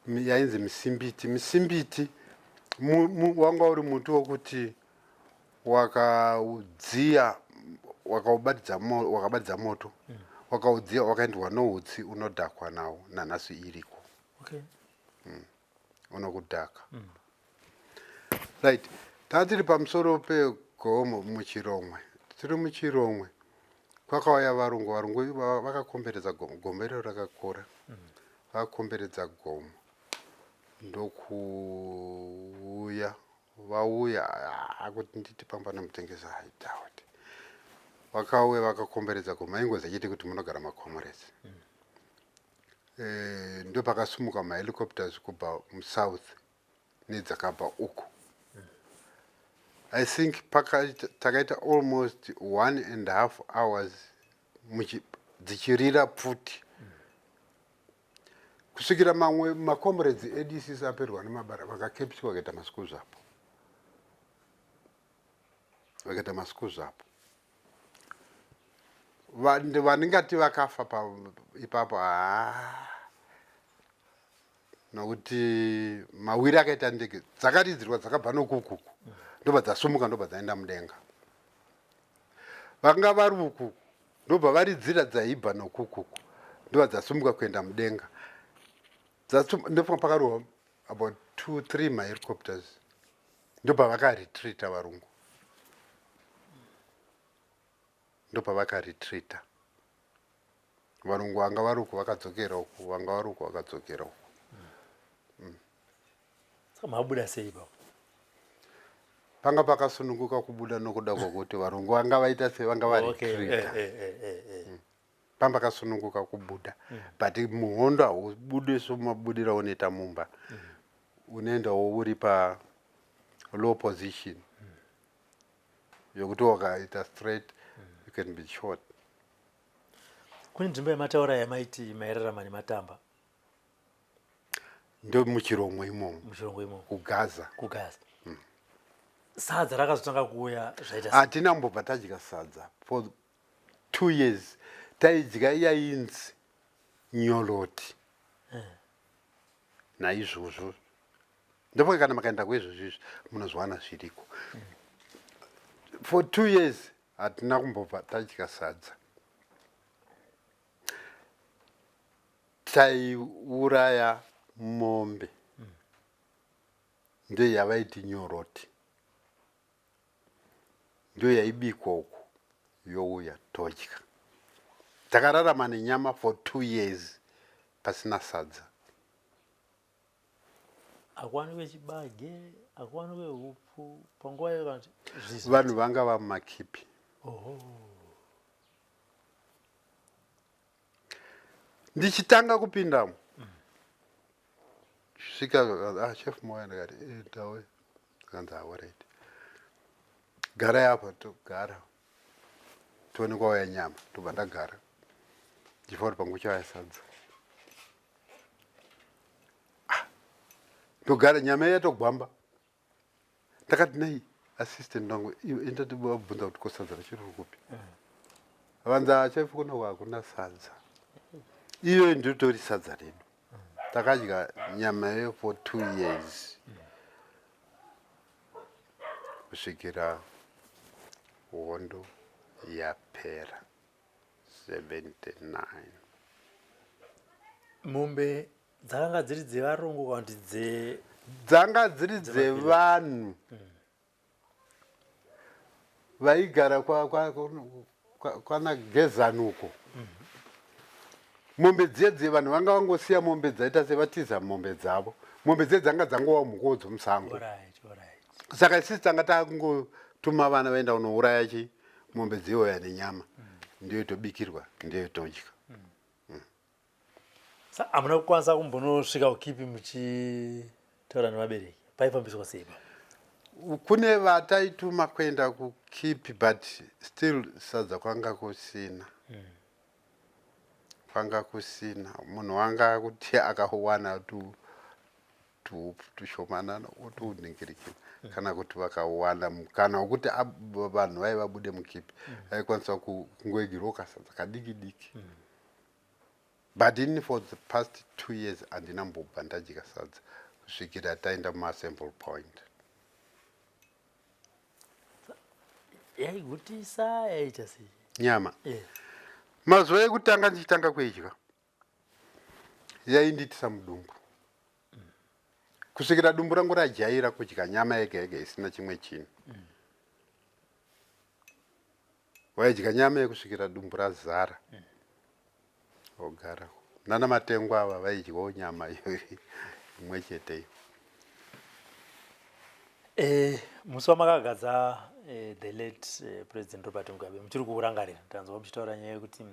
[SPEAKER 5] yainzi misimbiti misimbiti wanga uri muti wokuti wakaudziya wakaubatidza wakabatidza moto mm. Wakaudziya wakaendwa noutsi unodhakwa nawo nanhasi iriko okay. mm. Unokudhaka mm. Right, tatiri pamusoro pegomo muchiromwe tiri muchiromwe kwakauya varungu varungu vakakomberedza gomo gomo iroro rakakura mm. Vakakomberedza gomo ndokuuya vauya akuti nditi pamba nemutengesi I doubt vakauya vakakomberedza gomo aingoziva chete kuti munogara macomrades mm. E, ndopakasumuka mahelicopters kubva musouth nedzakabva uku mm. I think pakaita takaita almost 1.5 hours dzichirira pfuti kusvikira mamwe macomrades edu isisi aperwa nemabara vakakepswa vakaita masiku zvapo vakaita masiku zvapo vaningati vakafa ipapo haa nokuti mawiri akaita ndege dzakaridzirwa dzakabva nokukuku ndobva dzasumuka ndobva dzaenda mudenga vanga vari ukuku ndobva varidzira dzaibva nokukuku ndobva dzasumuka kuenda mudenga ndofunga pakarohwa about 2 3 mahelicopters ndobva vakaretreata varungu ndobva vakaretreata varungu vanga vari uku vakadzokera uku vanga vari uku vakadzokera uku.
[SPEAKER 4] Saka mabuda sei ipapo?
[SPEAKER 5] Panga pakasununguka kubuda nokuda kwokuti varungu vanga vaita se vanga varetreata. Panga pakasununguka kubuda but muhondo haubude somabudiro aunoita mumba. Unoendawo uri pa low position yokuti wakaita straight you can be shot.
[SPEAKER 4] Kune nzvimbo yamataura yamaiti mairarama nematamba.
[SPEAKER 5] Ndo muchirongo imomo.
[SPEAKER 4] Muchirongo imomo.
[SPEAKER 5] KuGaza.
[SPEAKER 4] KuGaza. Sadza rakazotanga kuuya zvaita sei?
[SPEAKER 5] Hatina kumbobva tadya sadza for 2 years. Taidya yainzi nyoloti. Naizvozvo ndofunga kana makaenda kuizvozvo izvi munozwana zviriko. For 2 years hatina kumbobva tadya sadza. Taiuraya mombe ndiyo yavaiti nyoroti, ndiyo yaibikwa uku youya todya. Takararama nenyama for 2 years pasina sadza.
[SPEAKER 4] Hakuwanikwe chibage, hakuwanikwe hupfu panguva iyo kana kuti zvizi.
[SPEAKER 5] Vanhu vanga vamumakipi.
[SPEAKER 4] Oho.
[SPEAKER 5] Ndichitanga kupindamo svika chef Moya ndikati ndauya. Akanzi alright, garai apa. Togara tione kwauya nyama, ndobva ndagara ndichifa kuti pangu chauya sadza. Ndogara nyama iya togwamba. Ndakati nei assistant wangu indati vabvunza kuti ko sadza racho riri kupi. Vanza chef kuno hakuna sadza, iyo nditori sadza redu. Takadya nyama iyo for 2 years kusvikira hondo yapera 79.
[SPEAKER 4] Mombe dzakanga dziri dzevarungu kana kuti dze
[SPEAKER 5] Dzanga dziri dzevanhu vaigara kwana Gezanuko. Mombe dziye dziye vanhu vanga vangosiya mombe dzaita sevatiza mombe dzavo. Mombe dziye dzanga dzangova mhukawo dzomusango. Saka isusu tanga takungotuma vana vaenda kunouraya chi mombe dziyouya nenyama, ndiyo tobikirwa, ndiyo todya.
[SPEAKER 4] Sa hamuna kukwanisa kumbonosvika kukipi muchitaura nevabereki? Paifambiswa sei pa?
[SPEAKER 5] Kune vataituma kuenda kukipi but still sadza kwanga kusina. Kwanga kusina. Munhu wanga kuti akawana tuhupfu tushomanana otouningirikira, kana kuti vakawana mukana wekuti vanhu vai vabude mukipi vaikwanisa kungoigirwa kasadza kadiki diki. But in for the past 2 years handina mbobva ndadya sadza kusvikira taenda mumaassemble point.
[SPEAKER 4] Yaigutisa yaita sei
[SPEAKER 5] nyama? Mazuva ekutanga ndichitanga kuidya yaindiitisa mudumbu kusvikira dumbu rangu rajaira kudya nyama yega yega isina chimwe chinhu. Waidya nyama yekusvikira dumbu razara wogara. Nana matengo ava vaidyawo nyama iyo imwe chete iyo.
[SPEAKER 4] Musi wamakagadza the late President Robert Mugabe muchiri kuurangarira? Ndanzwa muchitaura nyaya yekuti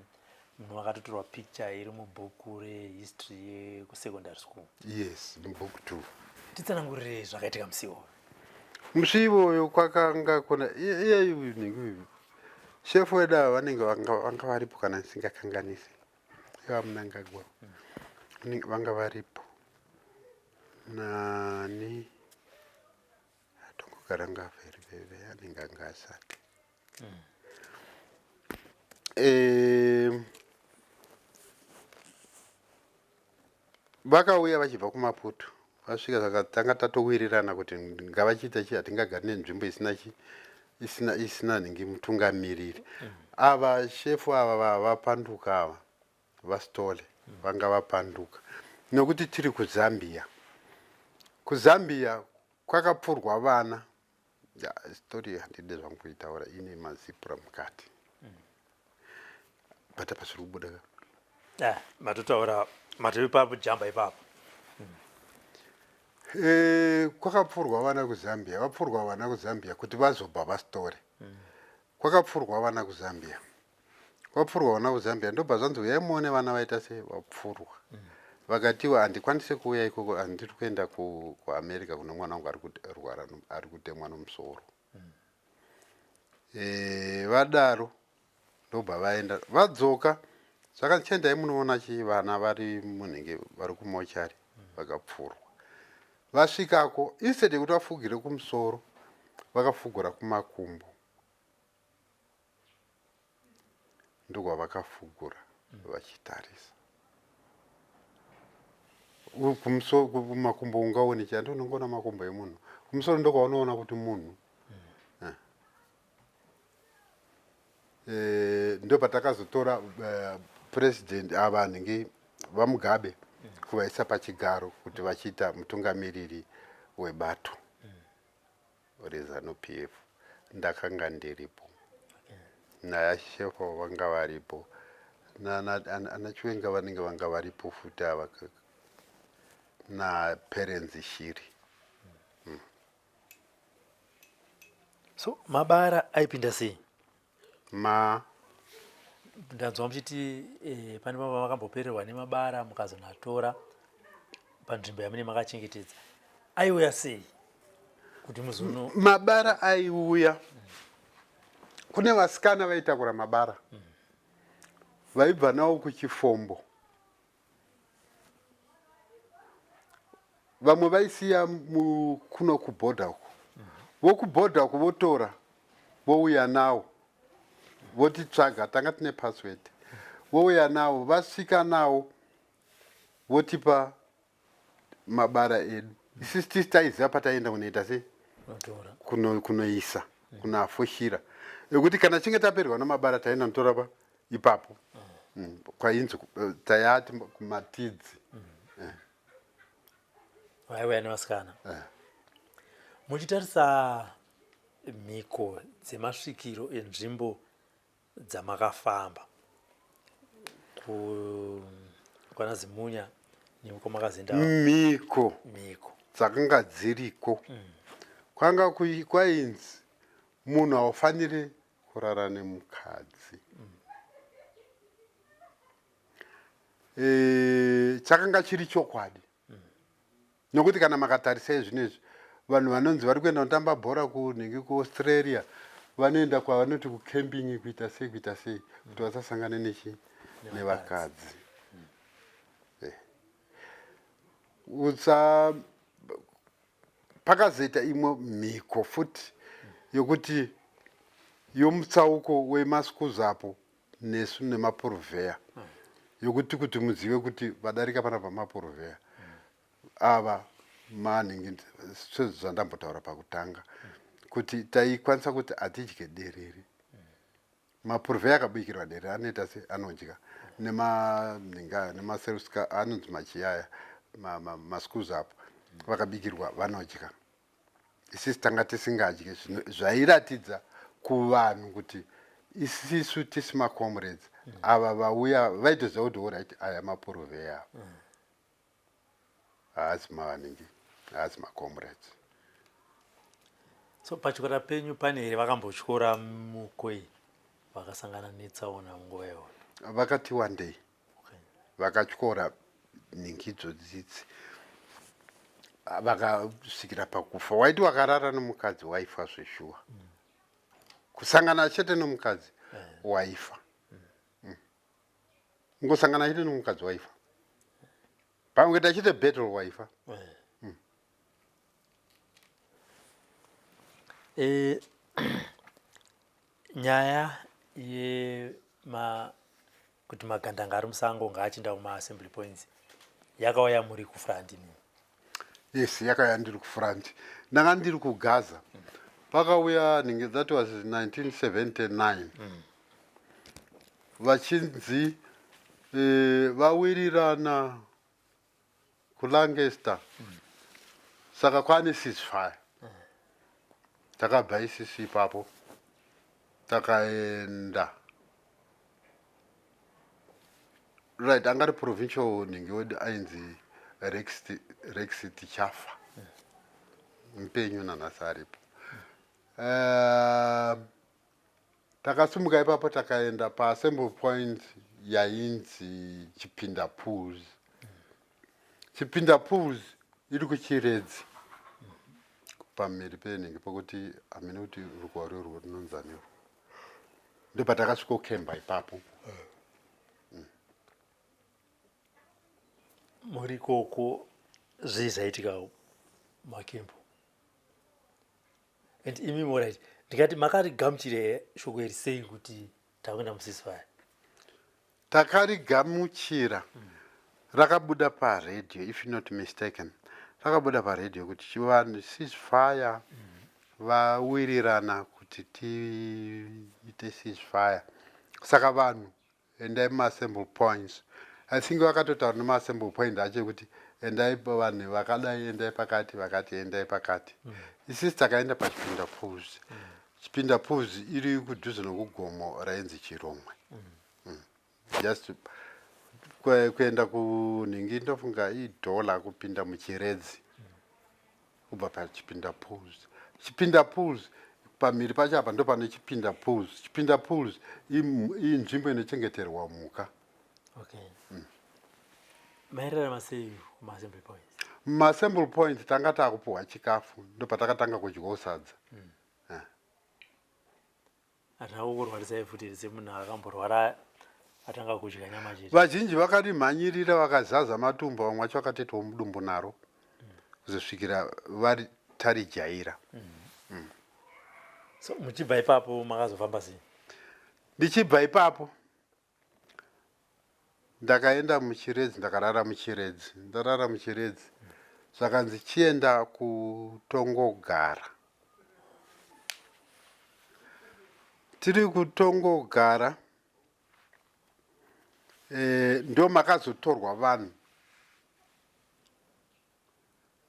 [SPEAKER 4] munhu akatotorwa picture iri mubhuku rehistory yekusecondary school.
[SPEAKER 5] Yes, mubhuku 2.
[SPEAKER 4] Titsanangurire zvakaitika musi iwoyo.
[SPEAKER 5] Musi iwoyo kwakanga kuna iye nhingi shefu wedu ava vanenge vanga varipo kana ndisingakanganisi. VaMnangagwa vanga varipo nani atongogara ngafa here veve anenge anga asati Vakauya vachibva kuMaputo vasvika saka tanga tatowirirana kuti ngavachiita chi hatingagari nenzvimbo isina chi isina isina nhingi mutungamiriri mm. Ava shefu ava vapanduka ava vastole vanga vapanduka nokuti tiri kuZambia. KuZambia kwakapfurwa vana. Ya, story handide zvangu kuitaura, ine mazipura mukati mm. But apa zviri kubuda ka.
[SPEAKER 4] Eh, matotaura matove pajamba ipapo.
[SPEAKER 5] Eh, kwakapfurwa vana kuZambia, vapfurwa vana kuZambia kuti vazobva vastore mm. Kwakapfurwa vana kuZambia, vapfurwa vana kuZambia, ndobva zvanzi uyai muone vana vaita sei vapfurwa mm. Vakatiwa handikwanise kuuya ikoko, handiri kuenda kuAmerica kune mwana wangu ari kurwara, ari kutemwa nomusoro mm. E, vadaro ndobva vaenda, vadzoka saka chiendai munoona chii vana vari munenge vari kumochari vakapfurwa. Vasvikako, instead yekuti vafugire kumusoro, vakafugura kumakumbo, ndokwavakafugura vachitarisa kumusoro. Kumakumbo ungaone chii? Andi unongoona makumbo emunhu. Kumusoro ndokwaunoona kuti munhu mm. E, ndo patakazotora president ava nhingi vaMugabe kuvaisa pachigaro kuti vachiita mutungamiriri webato reZanu PF. Ndakanga ndiripo nayashefa vanga varipo, anaChiwenga vanenge vanga varipo futi ava, naPerenzi Shiri.
[SPEAKER 4] So mabara aipinda sei?
[SPEAKER 5] Ma
[SPEAKER 4] Ndanzwa muchiti pane pamba makambopererwa nemabara mukazonatora panzvimbo yamune makachengetedza. Aiuya sei kuti muzono?
[SPEAKER 5] Mabara aiuya kune vasikana vaitakura mabara vaibva nawo kuchifombo. Vamwe vaisiya kuno kubhodha uku, vokubhodha uku votora vouya nawo, votitsvaga, tanga tine password, vouya nawo, vasvika nawo votipa mabara edu. Isisi tisi taiziva pataienda kunoita sei, kunoisa kunoafushira, ekuti kana chinge taperwa namabara taienda notora pa ipapo mm. Kwainzi tayati kumatidzi mm.
[SPEAKER 4] Vaiuya nevasikana eh. Muchitarisa mhiko dzemasvikiro enzvimbo dzamakafamba kwana Zimunya nekwamakazinda,
[SPEAKER 5] mhiko
[SPEAKER 4] mhiko
[SPEAKER 5] dzakanga dziriko mm. Kwanga kwainzi munhu haufaniri kurara nemukadzi mm. E, chakanga chiri chokwadi mm. Nokuti kana makatarisai zvinezvi, vanhu vanonzi vari kuenda kutamba bhora kunhingi kuAustralia, vanoenda kwavanoti kucamping, kuita sei kuita sei, kuti vasasangane nechi nevakadzi. Eh. Usa pakazoita imwe mhiko futi yokuti yomutsauko wemaskuzapo nesu nemapuruvheya, yokuti kuti muzive kuti vadarika pana pamapuruvheya ava manhingi, sezvandambotaura pakutanga kuti taikwanisa kuti hatidye derere. Mapuruvheya akabikirwa derere anoita se anodya nemanhingi nemaseruska anonzi machiyaya maskuzapo vakabikirwa vanodya. Isisi tanga tisingadye, zvairatidza kuvanhu kuti isisu tisi macomrades ava vauya vaitoziva kuti orit aya mapuruvheya ava haasi mavanhingi, haasi macomrades.
[SPEAKER 4] So pachikora penyu pane here vakambotyora mukoi vakasangana netsaona munguva iyoyo?
[SPEAKER 5] Vakati wandei vakatyora nhingi idzodzidzi. Vakasvikira pakufa. Waiti wakarara nomukadzi waifa zveshuwa. Kusangana chete nomukadzi waifa. Ngosangana chete nomukadzi waifa. Pamwe kuita chete battle waifa.
[SPEAKER 4] Nyaya yema kuti magandanga ari musango ngaachienda kumaassembly points yakauya muri kufront imi?
[SPEAKER 5] Yes, yakauya ndiri kufront. Ndanga ndiri kuGaza. Pakauya nhingi, that was 1979. Vachinzi vawirirana kuLancaster. Saka kwane ceasefire. Takabva isisi ipapo takaenda, right, angari provincial nhingi wedu ainzi Rex Tichafa, mupenyu nanhasi aripo. Takasimuka ipapo takaenda paassembly point yainzi Chipinda Pools. Chipinda Pools iri kuChiredzi, pamhiri penhingi pokuti hamene kuti rukuwa rwerwo runonzanirwo. Ndopatakasvikokemba ipapo.
[SPEAKER 4] Muri ikoko zvii zvaitika makembo? And imi, alright, ndikati makarigamuchire shoko iri sei kuti takuenda muceasefire?
[SPEAKER 5] Takarigamuchira, rakabuda paredhiyo, if not mistaken, rakabuda paredhiyo kuti chivanhu ceasefire, vawirirana kuti tiite ceasefire, saka vanhu endai mumaassemble points. I think vakatotaura nemaassemble point acho ekuti endai vanhu vakadai, endai pakati, vakati endai pakati. Isisi takaenda paChipinda Pools. Chipinda Pools iri kudhuze nokugomo rainzi Chiromwe. Just kuenda kunhingi, ndofunga idhola kupinda muChiredzi kubva paChipinda Pools. Chipinda Pools pamhiri pacho apa ndo pane Chipinda Pools. Chipinda Pools inzvimbo inochengeterwa mhuka.
[SPEAKER 4] Okay. Mairarama sei kumaassembly points?
[SPEAKER 5] Mumaassemble point tanga taakupuhwa chikafu, ndo patakatanga kudyawo sadza.
[SPEAKER 4] Hatina kukurwarisai futi here semunhu akamborwara atanga kudya nyama chete?
[SPEAKER 5] Vazhinji vakarimhanyirira vakazaza matumbu, vamwe vacho vakatoitawo mudumbu naro kuzosvikira vari tarijaira.
[SPEAKER 4] So muchibva ipapo makazofamba sei?
[SPEAKER 5] Ndichibva ipapo ndakaenda muChiredzi, ndakarara muChiredzi. Ndarara muChiredzi, zvakanzi chienda kuTongogara. Tiri kuTongogara ndo makazotorwa vanhu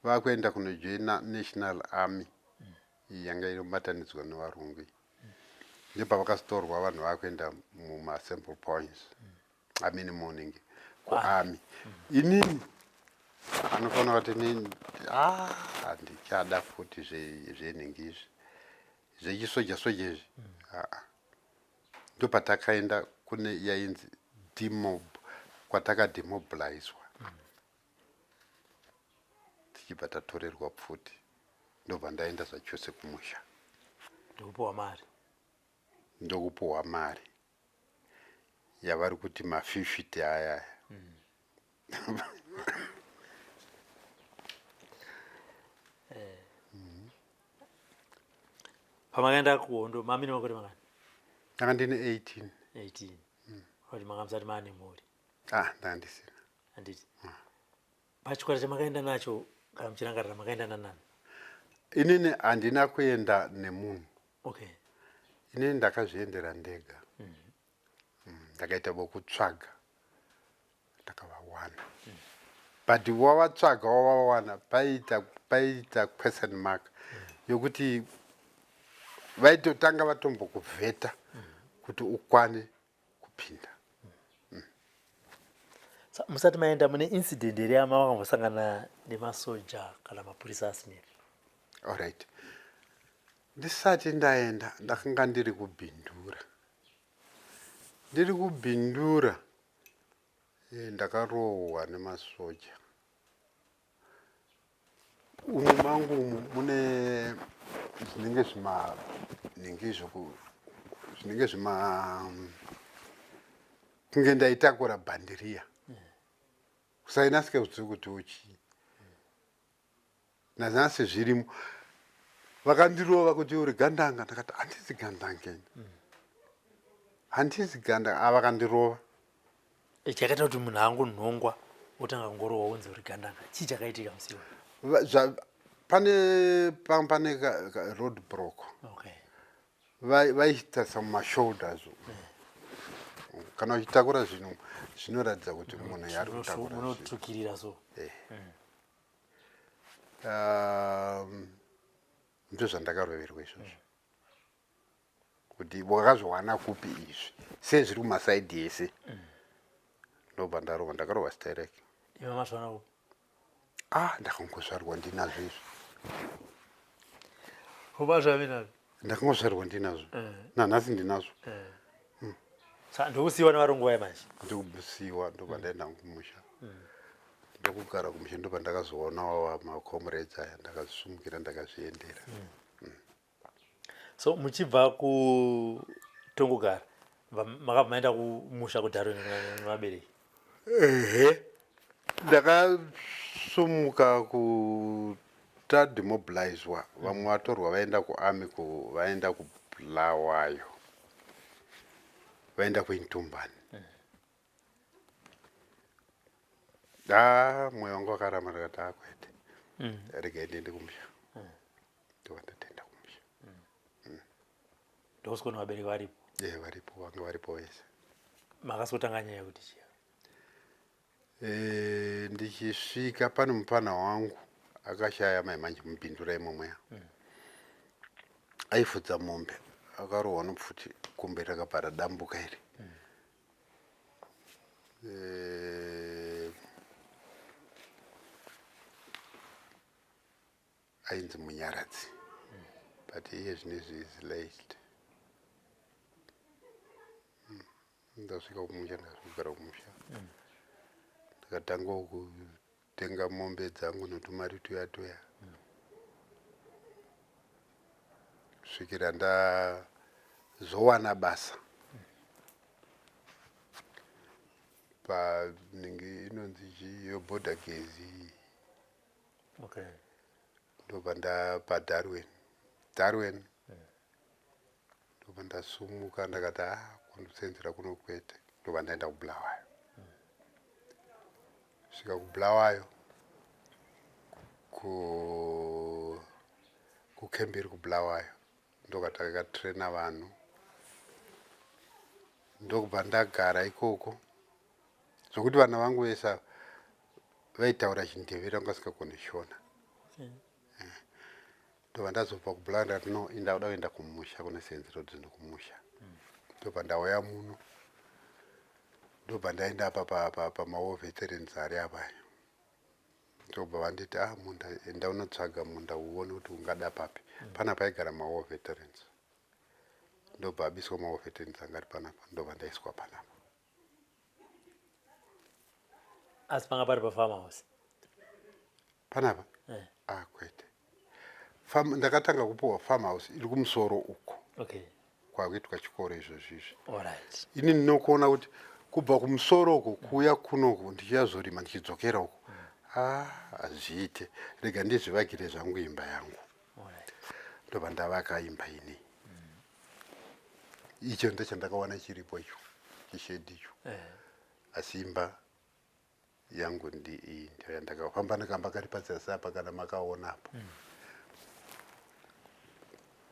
[SPEAKER 5] vakuenda kunojoina National Army iyi yanga inobatanidzwa nevarungu iyi. Ndopavakazotorwa vanhu vakuenda mumaassembly points, I mean morning kuarmy. Inini anofanira kuti inini handichada futi zvenhingi izvi, zvechisoja soja izvi. Aa, ndopatakaenda kune yainzi demob, kwatakademobilizwa tichibva tatorerwa pfuti, ndobva ndaenda zvachose kumusha.
[SPEAKER 4] Ndikupiwa mari?
[SPEAKER 5] Ndokupuhwa mari yavari kuti ma50 ayaya.
[SPEAKER 4] Pamakaenda kuhondo mamine makore mangani?
[SPEAKER 5] Ndanga ndine 18.
[SPEAKER 4] 18, kuti manga musati maane mhuri?
[SPEAKER 5] Ah, ndanga ndisina.
[SPEAKER 4] Handiti pachikwata chamakaenda nacho, kana muchirangarira, makaenda nanani?
[SPEAKER 5] Inini handina kuenda nemunhu. Inini ndakazviendera ndega. Ndakaita vokutsvaga, ndakavawana, but wavatsvaga wavawana paita question mark yokuti vaitotanga vatombokuvheta kuti ukwane kupinda.
[SPEAKER 4] So, musati maenda mune incident here yamakambosangana nemasoja kana mapurisa asineri?
[SPEAKER 5] Alright, ndisati ndaenda ndakanga ndiri kuBindura. Ndiri kuBindura ndakarohwa nemasoja. Umu mangu umu mune zvinenge zvimanhingi zvoku zvinenge zvima kunge ndaitakura bhandiriya kusainasike kuziva kuti uchii nanhasi zvirimo. Vakandirova kuti uri gandanga, ndakati handisi gandanga ini, handisi gandanga. A vakandirova.
[SPEAKER 4] Chakaita kuti munhu angonhongwa otanga kungorohwa unzi uri gandanga, chii chakaitika musi iwoyo?
[SPEAKER 5] Pane pane road block. Vaitarisa mumashoulders kana uchitakura zvinhu zvinoratidza kuti munhu yaari kutakura.
[SPEAKER 4] Munotsvukirira so.
[SPEAKER 5] Ndizvo zvandakaroverwa izvozvo, kuti wakazviwana kupi izvi, sei zviri kumasaidhi ese. Ndobva ndarova, ndakarova sterek.
[SPEAKER 4] Iwe mazviwana kupi?
[SPEAKER 5] Ah, ndakangozvarwa ndinazvo izvi.
[SPEAKER 4] Ubazvavi nazvo?
[SPEAKER 5] Ndakangozvarwa ndinazvo, nanhasi ndinazvo.
[SPEAKER 4] Sa ndokusiyiwa nevarungu vaya manje?
[SPEAKER 5] Ndikusiyiwa, ndobva ndaenda kumusha, ndokugara kumusha, ndobva ndakazoonawo macomrades aya, ndakazvisumukira, ndakazviendera.
[SPEAKER 4] So muchibva kuTongogara makabva maenda kumusha kuDarwin nevabereki?
[SPEAKER 5] Ehe, ndakasumuka kutademobilizwa, vamwe vatorwa vaenda kuarmy, vaenda kuBulawayo, vaenda kuIntumbani. A, mwoyo wangu wakaramba, ndakati akwete, regai ndiende kumusha. Ndobva ndatoenda kumusha.
[SPEAKER 4] Ndokusikuona vabereki varipo?
[SPEAKER 5] E, varipo, vanga varipo vese.
[SPEAKER 4] Makasotanga nyaya yekuti chiya?
[SPEAKER 5] Ndichisvika pane mupana wangu akashaya mai manje mubhindura imomoya, aifudza mombe, akarohwa nopfuti, kumbe rakabva radambuka iri. Ainzi Munyaradzi, but iye zvinezvi is late. Ndasvika kumusha, ndakugara kumusha, ndakatanga kutenga mombe dzangu notumari tuya tuya kusvikira ndazowana basa panenge inonzi chii, yoborder gezi. Ndobva ndapa Darwin, Darwin. Ndobva ndasumuka, ndakati a kundosenzera kuno kwete, ndobva ndaenda kuBulawayo. Svika kuBulawayo, kucamp iri kuBulawayo, ndokatakatraina vanhu, ndokubva ndagara ikoko zvokuti vana vangu vese ava vaitaura chiNdevere, vanga vasingagoni Shona. Ndobva ndazobva kuBulawayo, ndakati no, indakuda kuenda kumusha kunosenzera zvinhu kumusha. Ndobva ndauya muno, ndobva ndaenda apa pamawar veterans ari apa, ndobva vanditi ah, munda, enda unotsvaga munda uone kuti ungada papi. Panapa aigara mawar veterans, ndobva abiswa mawar veterans anga ari panapa, ndobva ndaiswa panapa.
[SPEAKER 4] Asi panga pari pafarm house?
[SPEAKER 5] Panapa?
[SPEAKER 4] Eh.
[SPEAKER 5] Ah, kwete. Ndakatanga kupiwa farm house iri kumusoro uko kwakuitwa chikoro izvozvo izvi. Ini ndinokuona kuti kubva kumusoro uko kuuya kunoku ndichiyazorima ndichidzokera uko, ah, hazviite, rega ndizvivakire zvangu imba yangu. Ndobva ndavaka imba ini. Icho ndochandakawana chiripo icho, chished icho. Asi imba yangu ndi iyi, ndiyo yandakafamba nekamba kari pazasi apa, kana makaonapo.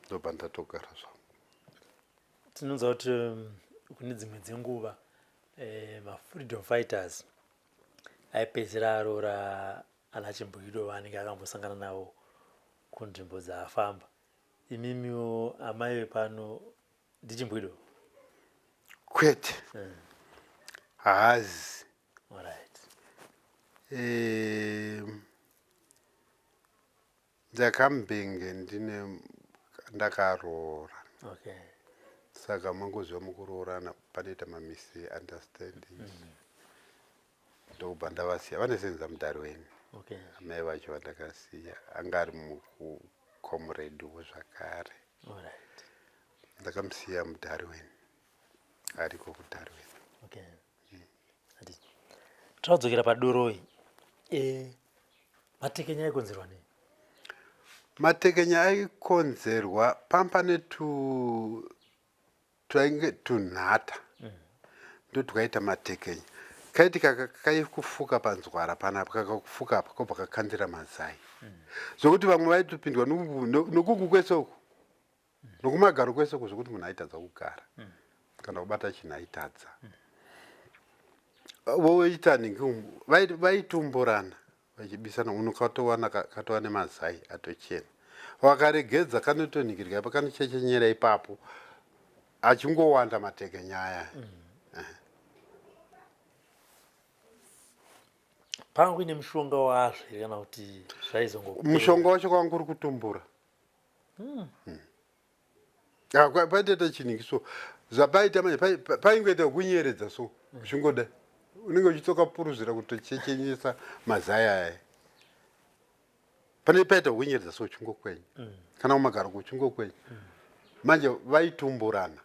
[SPEAKER 5] Ndobva ndatogara zvangu.
[SPEAKER 4] Tinonzwa kuti kune dzimwe dzenguva mafreedom fighters aipedzisira aroora ana chimbwido vaanenge akambosangana navo kunzvimbo dzaafamba. Imimiwo amai vepano ndichimbwido?
[SPEAKER 5] Kwete, haazi. Ndakambenge ndine ndakaroora. Saka mangoziva mukuroorana panoita mamisunderstandings, ndokubva ndavasiya vanesenza muDarwin.
[SPEAKER 4] Okay.
[SPEAKER 5] Amai vacho vandakasiya anga ari mucomrade-wo zvakare.
[SPEAKER 4] Alright.
[SPEAKER 5] Ndakamusiya muDarwin, ariko kuDarwin.
[SPEAKER 4] Okay. Handiti. Tinodzokera padoroi. Matekenya aikonzerwa nei?
[SPEAKER 5] Matekenya aikonzerwa pamba netu twainge tunhata ndotwaita matekenya. Kaiti kaikufuka panzwara panapa, kakakufuka apa kobva kakandira mazai, zvokuti vamwe vaitopindwa nokuku kwese uku, nokumagaro kwese uku, zvokuti munhu aitadza kugara kana kubata chinhu aitadza. Voita nhingi umu, vaitumburana vachibisana, uno katowana katova nemazai atochena, wakaregedza kanotonhingirika ipa, kanochechenyera ipapo, achingowanda matekenya aya.
[SPEAKER 4] Panga kuine mushonga wazvo here kana kuti zvaizongo?
[SPEAKER 5] Mushonga wacho kwanga kuri kutumbura. Ah, paitoita chinhingi so, zvapaita manje paingoita kunyeredza so, uchingoda unenge uchitokapuruzira kutochechenyesa mazai aya. Pane paita kunyeredza so, uchingokwenya kana kumagaro uchingokwenya. Manje vaitumburana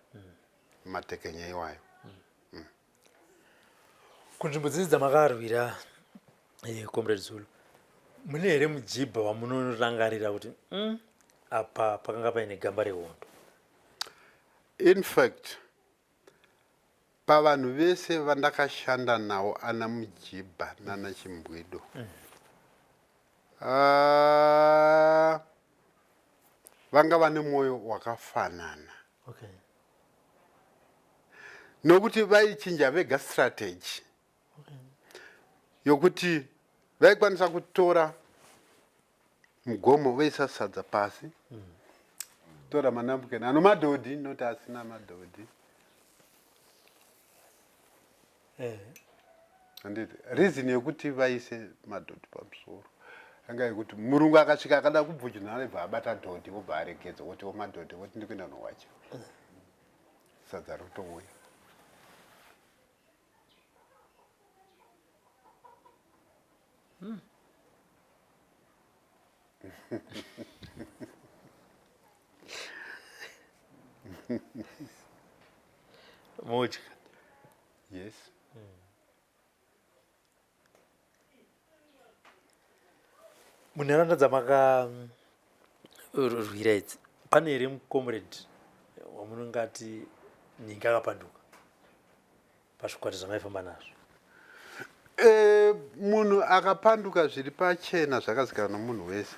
[SPEAKER 5] matekenya iwayo.
[SPEAKER 4] Kunzvimbo dzidzi dzamakarwira, Comrade Zulu, mune here mujibha wamunorangarira kuti apa pakanga paine gamba rehondo?
[SPEAKER 5] In fact, pavanhu vese vandakashanda navo, ana Mujibha nana Chimbwido, ah, vanga vane mwoyo wakafanana, nokuti vaichinja vega strategy yokuti vaikwanisa kutora mugomo voisa sadza pasi, tora manapukeni ano madhodhi, noti asina madhodhi. Handiti reason yekuti vaise madhodhi pamusoro anga yekuti murungu akasvika akada kubvujuna anobva abata dhodhi, wobva aregedza, woti womadhodhi, woti ndikuenda nowacha, sadza rotouya.
[SPEAKER 4] Mudya.
[SPEAKER 5] Yes.
[SPEAKER 4] Munharaunda dzamakarwira idzi, pane here mucomrade wamunongati ninge akapanduka pazvikwata zvamaifamba nazvo?
[SPEAKER 5] Munhu akapanduka zviri pachena zvakazikanwa nomunhu wese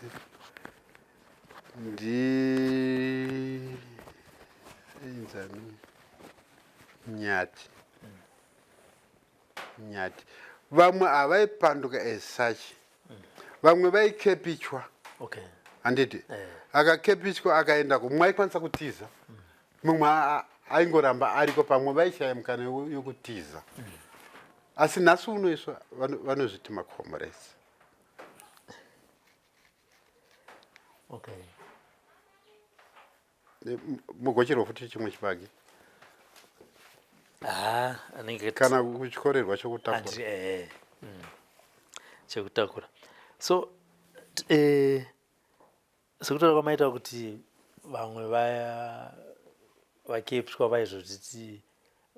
[SPEAKER 5] ndi inzani, Nyati. Nyati. Vamwe havaipanduka as such, vamwe vaikepichwa. Handiti akakepichwa akaenda, mumwe aikwanisa kutiza, mumwe aingoramba ariko, pamwe vaishaya mukana yokutiza. Asi nhasi uno isu vanozviti macomrades. Mugocherwa futi chimwe chibage?
[SPEAKER 4] Ha, anenge
[SPEAKER 5] kana kutyorerwa chokutakura.
[SPEAKER 4] Chekutakura. So sekutaura kwamaita kuti vamwe vaya vakepswa vaizotiti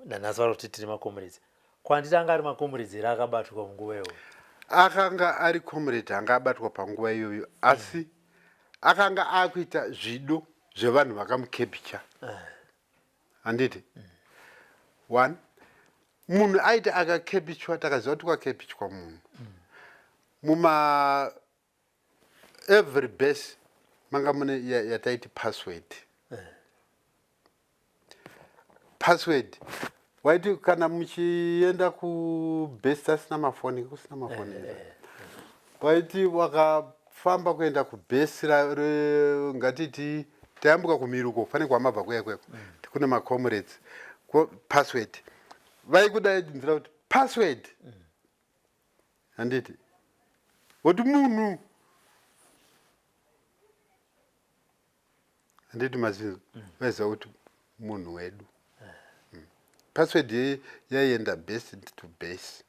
[SPEAKER 4] nanhasi vari kuti tiri macomrades, kwanditi anga ari macomrades here akabatwa munguva iyoyo?
[SPEAKER 5] Akanga ari comrade anga abatwa panguva iyoyo, asi akanga akuita zvido zvevanhu vakamukepicha. Handiti one munhu aiti akakepichwa, takaziva kuti kwakepichwa munhu muma every base manga mune yataiti password. Password waiti kana muchienda kubase, asina mafoni, kusina mafoni, waiti wakafamba kuenda kubase ngatiti tayambuka kumiruko, pane kwamabva kuya kweko kune macomrades, password vaikudaidzira kuti password. Handiti woti munhu, handiti mazinzo vaiziva kuti munhu wedu. Password yaienda base to base.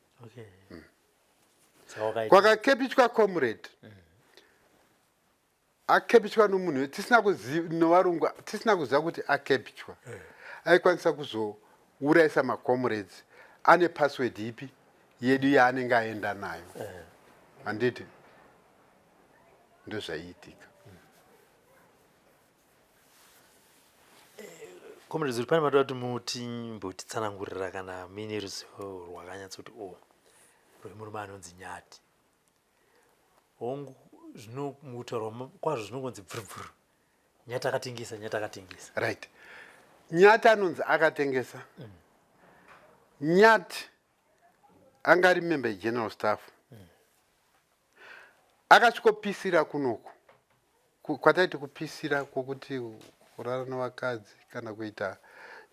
[SPEAKER 5] Kwakakepichwa comrade mm. Akepichwa nomunhu tisina kuziva novarungu tisina kuziva kuti akepichwa eh. Aikwanisa kuzourayisa macomrades ane password ipi yedu yaanenge aenda nayo eh. Handiti ndozvaiitika.
[SPEAKER 4] Comrades, uri pane matoda kuti mutimbotitsanangurira kana muine ruzivo rwakanyatsoti o rwemurume anonzi Nyati. Hongu, zvino mukutaurwa kwazvo zvinongonzi bvurubvuru, Nyati akatengesa, Nyati akatengesa.
[SPEAKER 5] Right, Nyati anonzi akatengesa. Nyati anga ari member yegeneral staff. Akasvikopisira kunoku kwataiti kupisira kwokuti kurara nevakadzi kana kuita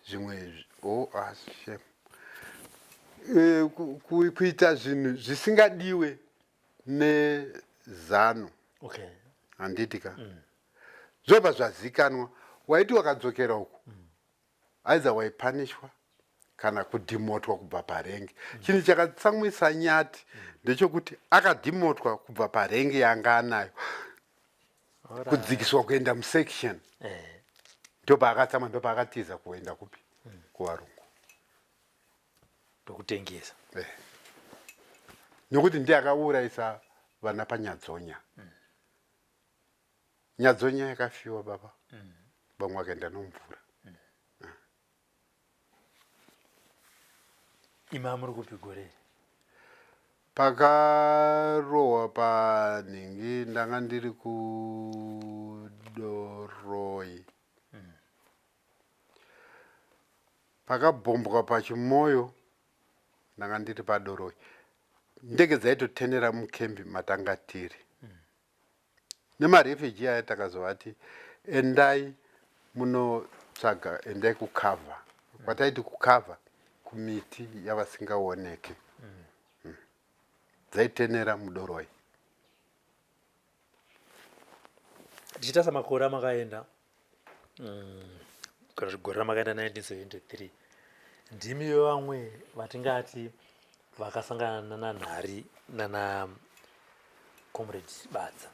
[SPEAKER 5] zvimwe oh, ah, shame. Kuita zvinhu zvisingadiwe nezano.
[SPEAKER 4] Okay.
[SPEAKER 5] Handiti ka? Zvobva zvazikanwa, waiti wakadzokera uku either waipanishwa kana kudhimotwa kubva parengi. Chinhu chakatsamwisa Nyati ndechekuti akadhimotwa kubva parengi yanga anayo kudzikiswa kuenda musection. Ndopaakatsamwa, ndopaakatiza kuenda kupi? Kuvarungu.
[SPEAKER 4] Ndokutengesa.
[SPEAKER 5] Nokuti ndiye akaurayisa vana paNyadzonya. Nyadzonya yakafiwa baba, vamwe vakaenda nomvura.
[SPEAKER 4] Ima muri kupi gore?
[SPEAKER 5] Pakarohwa panhingi ndanga ndiri kuDoroi. Pakabhombwa paChimoyo ndanga ndiri paDoroi. Ndege dzaitotenera mukembi matanga tiri. Nemarefugee aya takazovati endai munotsvaga, endai kucover. Kwataiti kucover kumiti yavasingaoneke. Dzaitenera muDoroi.
[SPEAKER 4] Tichitarisa makore amakaenda, kana kuti gore ramakaenda 1973, ndimi vamwe vatingati vakasangana nanaNhari nana Comrade Badza.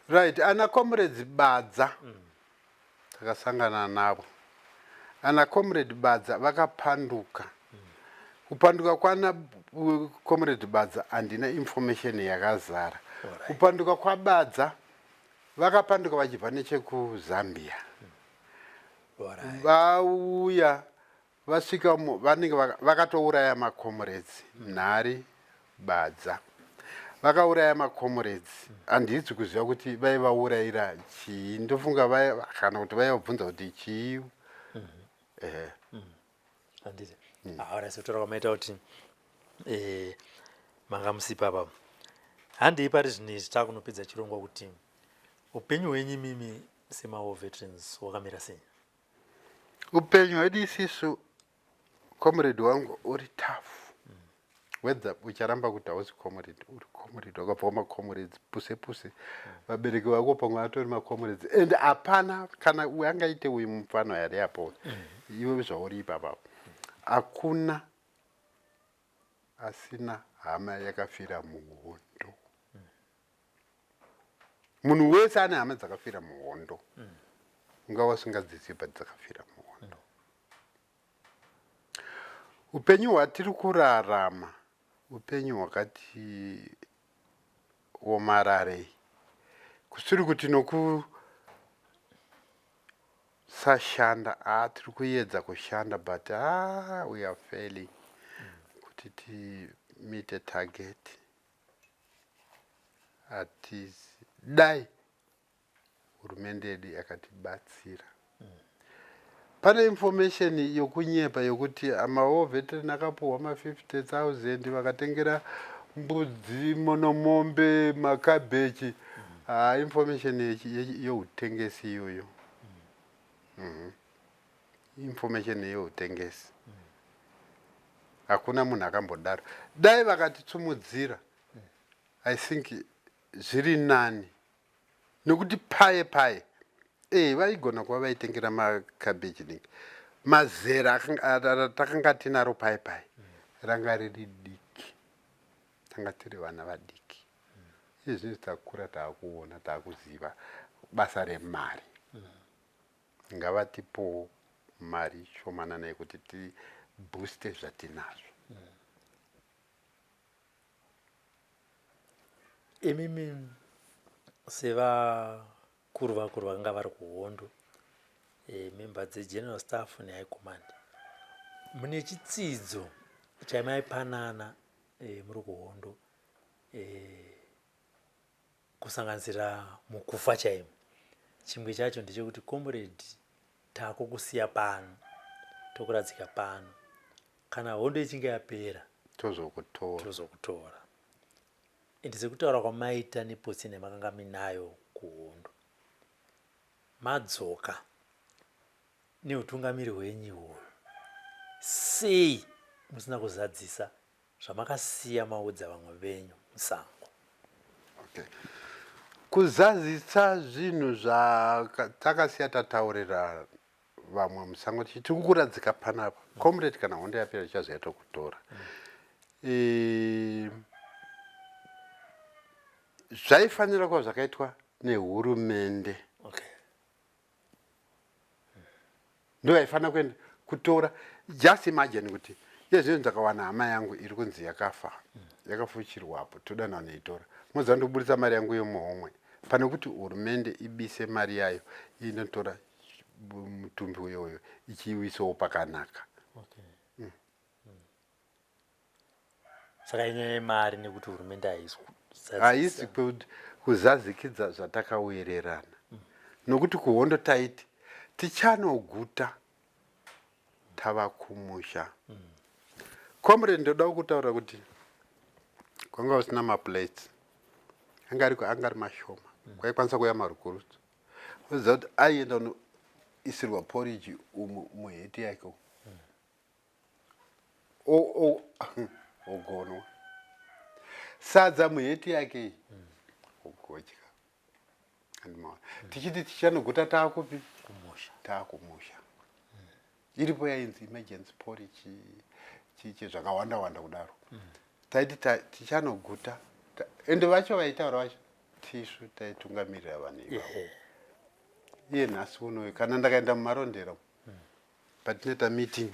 [SPEAKER 5] Right, ana Comrades Badza takasangana navo. Ana Comrade Badza vakapanduka. Kupanduka kwana Comrade Badza handina information yakazara. Kupanduka kwaBadza, vakapanduka vachibva nechekuZambia. Vauya vasvika vanenge vakatouraya macomrades. Nhari, Badza vakauraya macomrades. Handisi kuziva kuti vaivaurayira chii, ndofunga kana kuti vaivabvunza kuti chii. Ehe.
[SPEAKER 4] Handiti aura sekutora kwamaita kuti manga musipa apapo. Handei pari zvino izvi takunopedza chirongwa, kuti upenyu hwenyu imimi semawar veterans wakamira sei?
[SPEAKER 5] Upenyu hwedu isisu, comrade wangu, uri tough. Whether ucharamba kuti hausi comrade, uri comrade. Wakabva kumacomrades puse puse, vabereki vako pamwe atori macomrades, and hapana kana angaite uyu mufano yari apo iwe zvauri ipapapo. Hakuna asina hama yakafira muhondo. Munhu wese ane hama dzakafira muhondo, ungava usingadzizivi, but dzakafira muhondo. Upenyu hwatiri kurarama upenyu hwakati omararei, kusiri kuti nokusashanda. A tiri kuedza kushanda, but we are failing kuti timeete target. Hatisi dai hurumende yedu yakatibatsira. Pane information yokunyepa yokuti amawar veteran akapuhwa ma50 000, vakatengera mbudzi, monomombe, makabhechi. Ha, information youtengesi iyoyo. Information yeutengesi, hakuna munhu akambodaro. Dai vakatitsumudzira, I think zviri nani, nekuti paye paye vaigona kuva vaitengera makabheji ningi. Mazera takanga tinaro paye paye ranga riri diki. Tanga tiri vana vadiki. Iye zvino takura taakuona taakuziva basa remari. Ngavatipowo mari shomanana yekuti tibooste zvatinazvo.
[SPEAKER 4] Imimi sevakuru vakuru vakanga vari kuhondo, member dzegeneral staff nehigh command, mune chitsidzo chamaipanana muri kuhondo, kusanganisira mukufa chaimo. Chimwe chacho ndechekuti comrade, takukusiya pano, tokuradzika pano, kana hondo ichinge yapera
[SPEAKER 5] tozokutora.
[SPEAKER 4] Tozokutora. Ende sekutaura kwamaita nepotsi nemakanga minayo kuhondo, madzoka neutungamiri hwenyu ihwoyo, sei musina kuzadzisa zvamakasiya maudza vamwe venyu musango?
[SPEAKER 5] Okay. Kuzadzisa zvinhu zvatakasiya tataurira vamwe musango tichiti tiri kukuradzika panapa, comrade, kana hondo yapera tichazoya tokutora. Zvaifanira kuva zvakaitwa nehurumende. Ndo vaifanira kuenda kutora. Just imagine kuti iye zvino ndakawana hama yangu iri kunzi yakafa, yakafuchirwapo, toda nanoitora, moziva ndoburitsa mari yangu yemuhomwe pane kuti hurumende ibise mari yayo inotora mutumbi uyoyo ichiiwisawo pakanaka.
[SPEAKER 4] Saka inyaya yemari nekuti hurumende haisi
[SPEAKER 5] haisi kuzazikidza zvatakawirirana. Nokuti kuhondo taiti tichanoguta tava kumusha. Comrade, ndoda kutaura kuti kwanga usina maplates, anga ariko anga ari mashoma. Kwaikwanisa kuuya marukurutu, oziva kuti aienda unoisirwa poriji umu muheti yake umu. Ogonwa sadza muheti yake iyi, ogodya. Andimaona tichiti tichanoguta taakupi?
[SPEAKER 4] Kumusha.
[SPEAKER 5] Taakumusha. Iripo yainzi emergency porridge, chichi zvakawanda wanda kudaro. Taiti tichanoguta, ende vacho vaitaura vacho tisu taitungamirira vanhu ivavo. Iye nhasi unoyu kana ndakaenda muMarondera patinoita meeting,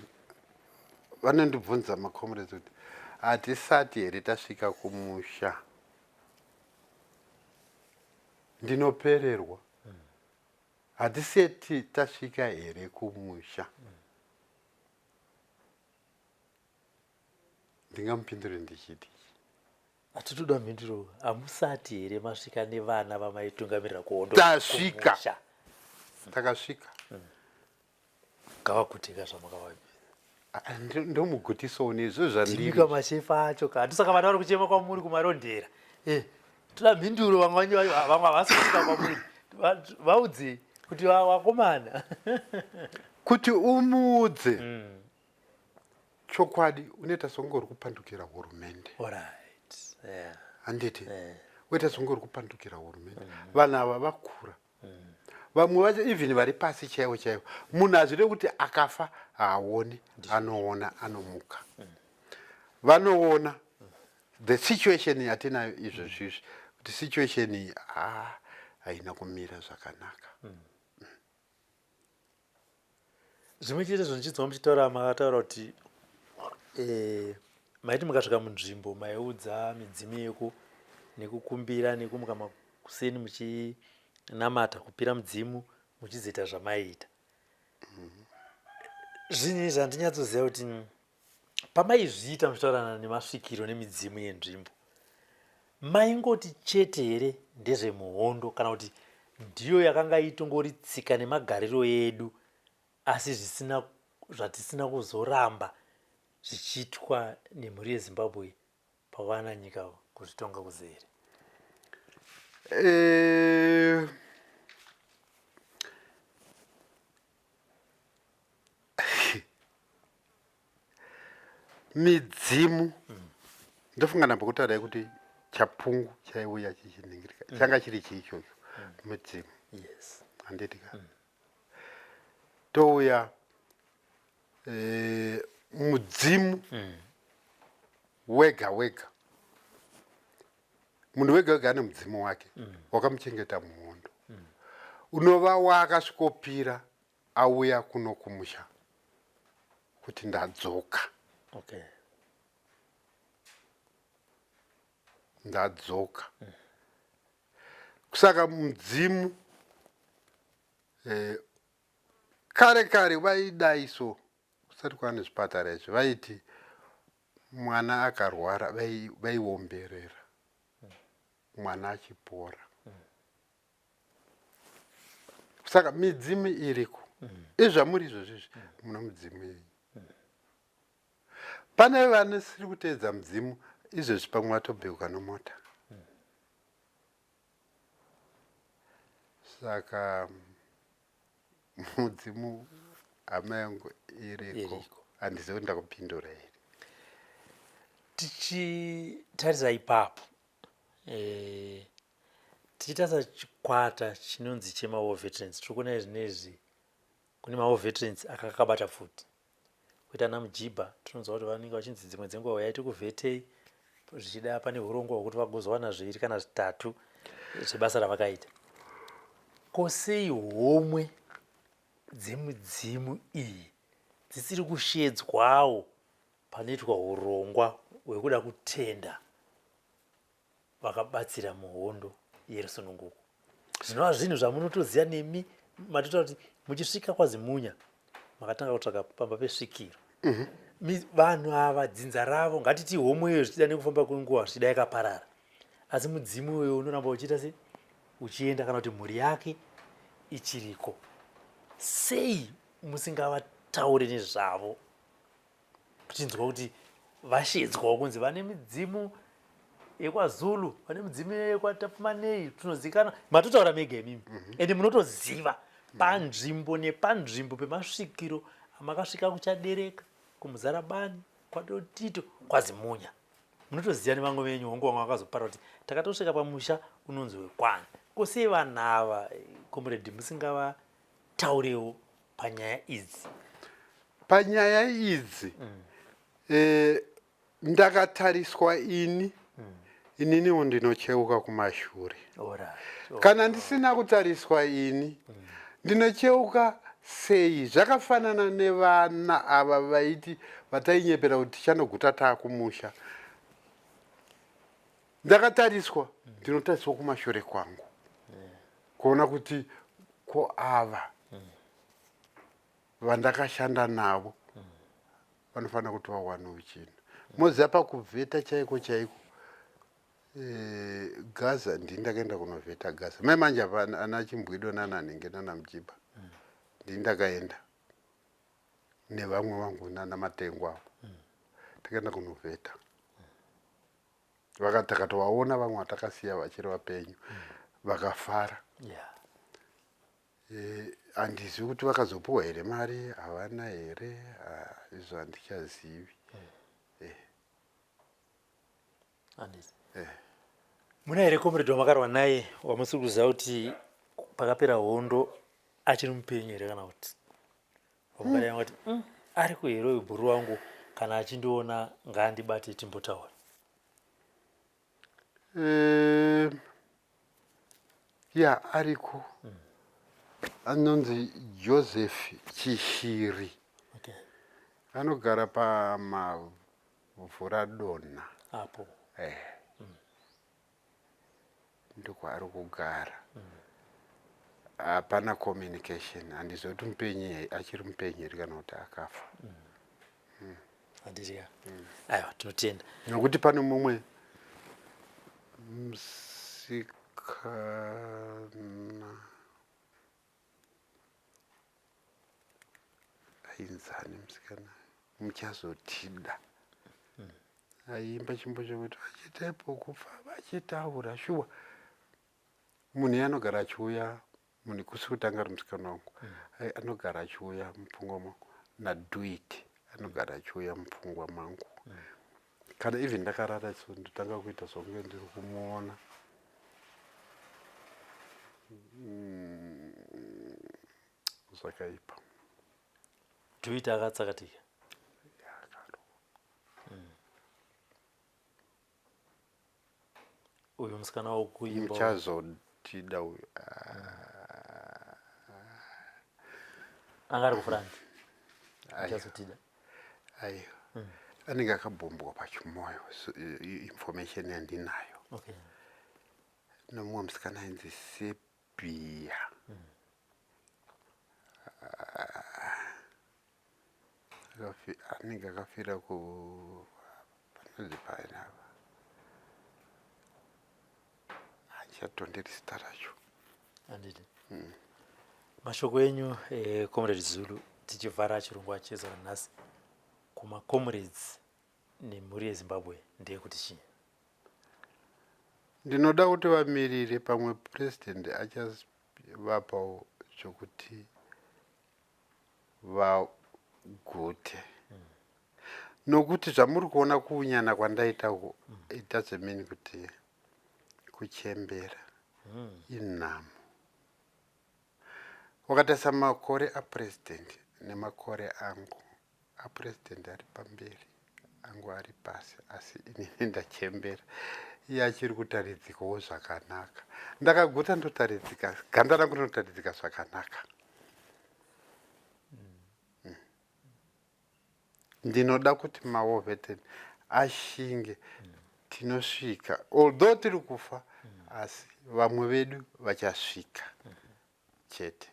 [SPEAKER 5] vanondibvunza macomrades kuti hatisati here tasvika kumusha? Ndinopererwa. Hatisati tasvika here kumusha? Ndingamupindure ndichiti
[SPEAKER 4] Hatitoda mhinduro. Hamusati here masvika nevana vamaitungamirira kuhondo?
[SPEAKER 5] Tasvika.
[SPEAKER 4] Kumusha.
[SPEAKER 5] Takasvika.
[SPEAKER 4] Ngavakutika zvamakavapi.
[SPEAKER 5] Ah, ndomugutisawo nezvo zvandiri.
[SPEAKER 4] Ndimika mashefa acho ka. Ndosaka vana vari kuchema kwamuri kuMarondera. Toda mhinduro, vamwe vamwe havasi kusvika kwamuri. Vaudzei kuti vakomana.
[SPEAKER 5] Kuti umuudze chokwadi unoita sekunge uri kupandukira hurumende.
[SPEAKER 4] Alright. Yeah.
[SPEAKER 5] Handiti woita sekunge uri kupandukira hurumende. Vanhu ava vakura, vamwe vacho even vari pasi chaivo chaivo. Munhu hazvide kuti akafa haaoni, anoona, anomuka. Vanoona the situation yatinayo izvozvizvi, kuti situation iyi ha haina kumira zvakanaka.
[SPEAKER 4] Zvimwe chete zvinochidzwa muchitaura, makataura kuti maiti mukasvika munzvimbo maiudza midzimu yeko nekukumbira nekumuka makuseni muchinamata kupira mudzimu muchizoita zvamaiita. Zvinhu izvi handinyatsoziva kuti pamaizviita muchitaurana nemasvikiro nemidzimu yenzvimbo maingoti chete here ndezvemuhondo, kana kuti ndiyo yakanga itongori tsika nemagariro edu, asi zvisina zvatisina kuzoramba zvichiitwa nemhuri yeZimbabwe pakuwana nyika kuzvitonga kuzere?
[SPEAKER 5] Midzimu, ndofunga ndambokutaurai kuti chapungu chaiuya chichiningirika changa chiri chii ichocho? Mudzimu. Handiti ka? Touya mudzimu wega wega. Munhu wega wega ane mudzimu wake wakamuchengeta muhondo, unova waakasvikopira auya kuno kumusha kuti ndadzoka. Ndadzoka. Saka mudzimu kare kare vaidai so, kusati kwava nezvipatara izvi, vaiti mwana akarwara vaiomberera mwana achipora. Saka midzimu iriko. Izvamuri izvozvo izvi, muna mudzimu yenyu. Pane vanosiri kuteedza mudzimu izvezvi, pamwe vatobheuka nomota. Saka mudzimu, hama yangu, iriko.
[SPEAKER 4] Iriko.
[SPEAKER 5] Handizivi kuti ndakupindura here.
[SPEAKER 4] Tichitarisa ipapo, tichitarisa chikwata chinonzi chemawar veterans, tiri kuona izvinezvi kune mawar veterans akakabata pfuti, kuita ana Mujibha. Tinonzwa kuti vanenge vachinzi dzimwe dzenguva uyai tikuvhetei, zvichida pane urongwa hwekuti vagozowana zviviri kana zvitatu zvebasa ravakaita. Ko sei homwe dzemudzimu iyi dzisiri kushedzwawo panoitwa urongwa hwekuda kutenda vakabatsira muhondo yerusununguko, zvinova zvinhu zvamunotoziva nemi? Matotaura kuti muchisvika kwaZimunya makatanga kutsvaka pamba pesvikiro. Vanhu ava, dzinza ravo, ngatiti homwe iyoyo zvichida nekufamba kwenguva zvichida yakaparara, asi mudzimu iyoyo unoramba uchiita se uchienda, kana kuti mhuri yake ichiriko. Sei musingavataure nezvavo, tichinzwa kuti vashedzwawo kunzi vane midzimu yekwaZulu, vane midzimu yekwaTapfumanei? Tinozikanwa, matotaura mega imimi, ende munotoziva panzvimbo nepanzvimbo pemasvikiro amakasvika, kuChadereka, kuMuzarabani, kwaDotito, kwaZimunya. Munotoziva nevamwe venyu, hongu vamwe vakazopara, kuti takatosvika pamusha unonzi wekwani. Ko sei vanhu ava, comrade, musingavataurewo panyaya idzi?
[SPEAKER 5] Panyaya idzi, ndakatariswa ini, ininiwo ndinocheuka kumashure. Kana ndisina kutariswa ini, ndinocheuka sei? Zvakafanana nevana ava vaiti vatainyepera kuti tichanoguta taakumusha. Ndakatariswa, ndinotariswa kumashure kwangu kuona kuti ko ava vandakashanda navo vanofanira kuti vawanewo chinhu. Moziva, pakuvheta chaiko chaiko, Gaza, ndini ndakaenda kunovheta Gaza. Mai manje apa ana Chimbwido nananhinge nana Mujiba, ndini ndakaenda nevamwe vangu nana Matengo avo. Takaenda kunovheta, takatovaona vamwe vatakasiya vachiri vapenyu, vakafara. Handizivi kuti vakazopiwa here mari, havana here. Ah, izvo handichazivi.
[SPEAKER 4] Handisi. Muna here comrade wamakarwa naye wamusiri kuziva kuti pakapera hondo achiri mupenyu here, kana kuti wamukareva kuti ari kuhere uyu bhuru wangu, kana achindiona ngaandibate timbotaura"?
[SPEAKER 5] Ya, ariko, anonzi Joseph Chishiri. Anogara paMavhuradonha.
[SPEAKER 4] Apo.
[SPEAKER 5] Ndokwaari kugara. Hapana communication, handizivi kuti mupenyu, achiri mupenyu here kana kuti akafa.
[SPEAKER 4] Handiti ya? Aiwa, tinotenda.
[SPEAKER 5] Nokuti pane mumwe musikana ainzani, musikana Muchazotida, aiimba chimbo chekuti vachitepo kufa vachitaura shuwa. Munhu iye anogara achiuya, munhu kusi kutanga ari musikana wangu. Anogara achiuya mupfungwa mangu, naDuit anogara achiuya mupfungwa mangu. Kana even ndakarara so, ndotanga kuita songe ndiri kumuona. Zvakaipa.
[SPEAKER 4] Duit akatsakatika.
[SPEAKER 5] Yakaro.
[SPEAKER 4] Uyu musikana wokuimba.
[SPEAKER 5] Muchazotida uyu.
[SPEAKER 4] Anga ari kuFrance. Muchazotida.
[SPEAKER 5] Aiwa, anenge akabhombwa pachimoyo, so, information yandinayo, nomumwe musikana ainzi Sebia. Anenge akafira ku panonzi paina apa, handichatonderi zita racho.
[SPEAKER 4] Handiti. Mashoko enyu, Comrade Zulu, tichivhara chirongwa chezuva ranhasi kumacomrades nemhuri yeZimbabwe ndeyekuti chii?
[SPEAKER 5] Ndinoda kuti vamirire, pamwe Purezidendi achavapawo chokuti vagute, nokuti zvamuri kuona kuunyana kwandaita uku, it doesn't mean kuti kuchembera, inhamo. Wakatarisa makore apurezidendi nemakore angu, apurezidendi ari pamberi, angu ari pasi, asi inini ndachembera, iye achiri kutaridzikawo zvakanaka. Ndakaguta, ndotaridzika, ganda rangu rinotaridzika zvakanaka. Ndinoda kuti mawar veteran ashinge, tinosvika. Although tiri kufa, asi vamwe vedu vachasvika chete.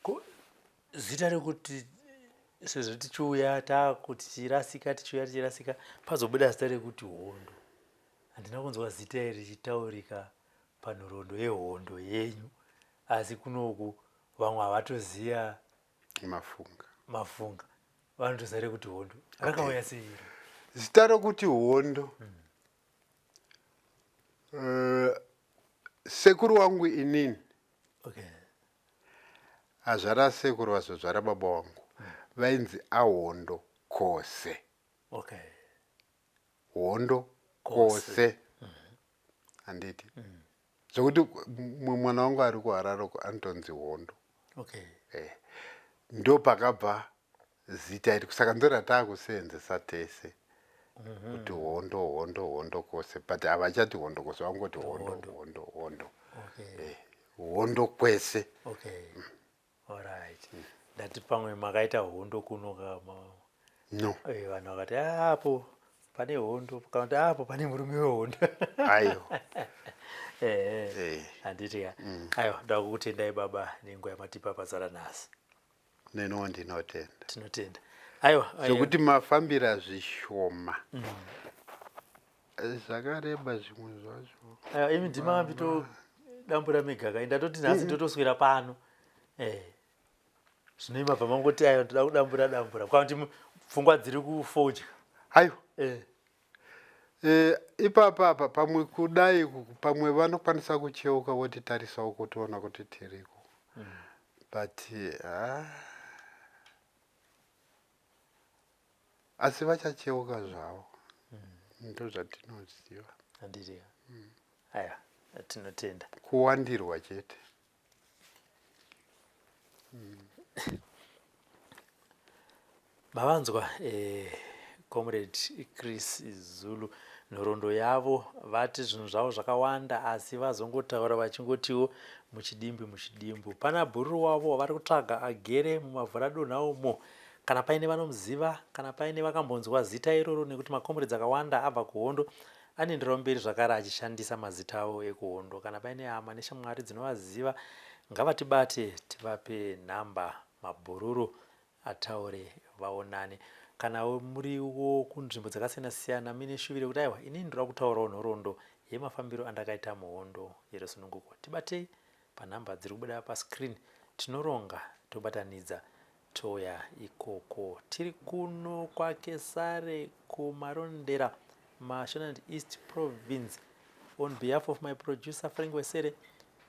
[SPEAKER 4] Ko zita rekuti, sezvo tichiuya taakuti tichirasika, tichiuya tichirasika, pazobuda zita rekuti hondo, handina kunzwa zita iri richitaurika panhoroondo yehondo yenyu, asi kunoku vamwe havatoziva.
[SPEAKER 5] Mafunga.
[SPEAKER 4] Mafunga, vanotoziva rekuti hondo. Rakauya sei iro?
[SPEAKER 5] Zita rokuti hondo, sekuru wangu inini, azvara sekuru vazozvara baba wangu, vainzi aHondo Kose. Hondo Kose, handiti? Zvokuti mumwe mwana wangu ari kuHarare uko anotonzi Hondo. Ndo pakabva zita iri, saka ndo rataakuseenzesa tese kuti Hondo, Hondo, Hondo Kose, but havachati Hondo Kose, vangoti Hondo, Hondo, Hondo. Hondo kwese.
[SPEAKER 4] Okay, alright. Ndati pamwe makaita hondo kuno kama.
[SPEAKER 5] No.
[SPEAKER 4] Vanhu vakati, "Ah, apo pane hondo," kana kuti, "Apo pane murume wehondo."
[SPEAKER 5] Aiwa.
[SPEAKER 4] Handiti ka? Aiwa, ndoda kukutendai baba nenguva yamatipa pazara nhasi.
[SPEAKER 5] Neniwo ndinotenda.
[SPEAKER 4] Tinotenda, aiwa.
[SPEAKER 5] Zvokuti mafambira zvishoma, zvakareba zvimwe zvacho.
[SPEAKER 4] Aiwa, imi ndimambitodambura migaka, ndatoti nhasi ndotoswera pano. Zvino imabva mangoti, aiwa, ndoda kudambura dambura, kana kuti pfungwa dziri kufodya?
[SPEAKER 5] Aiwa. Ipapa apa pamwe kudai pamwe vanokwanisa kucheuka votitarisawo kutoona kuti tiriko, but asi vachacheuka zvavo, ndo zvatinoziva.
[SPEAKER 4] Handiti? Aiwa, tinotenda.
[SPEAKER 5] Kuwandirwa chete.
[SPEAKER 4] Mavanzwa Comrade Chris Zulu, nhoroondo yavo. Vati zvinhu zvavo zvakawanda, asi vazongotaura vachingotiwo muchidimbu muchidimbu. Pana bhururu wavo wavari kutsvaga agere mumavhuradonha umo. Kana paine vanomuziva, kana paine vakambonzwa zita iroro, nekuti macomrades akawanda abva kuhondo anoenderawo mberi zvakare achishandisa mazita avo ekuhondo. Kana paine hama neshamwari dzinovaziva, ngavatibate tivape nhamba, mabhururu ataure, vaonane. Kana muriwo kunzvimbo dzakasiyana siyana muine shuviro yekuti, aiwa, inini ndoda kutaurawo nhoroondo yemafambiro andakaita muhondo yerusununguko, tibatei panhamba dziri kubuda pascreen, tinoronga, tobatanidza, touya ikoko. Tiri kuno kwaKesare kuMarondera, Mashonaland East Province. On behalf of my producer Frank Wesere,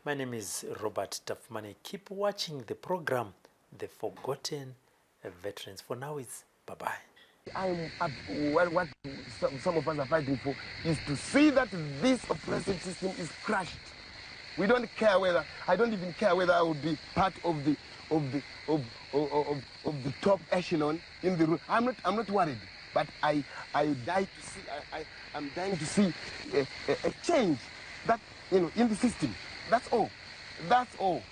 [SPEAKER 4] my name is Robert Tafumane. Keep watching the program, The Forgotten Veterans. For now, it's bye bye.
[SPEAKER 1] I'm up, what some of us are fighting for is to see that this oppressive system is crushed. We don't care whether, I don't even care whether I will be part of the top echelon in the room. I'm not worried, but I die to see, I, I, I'm dying to see a change that, in the system. That's all. That's all.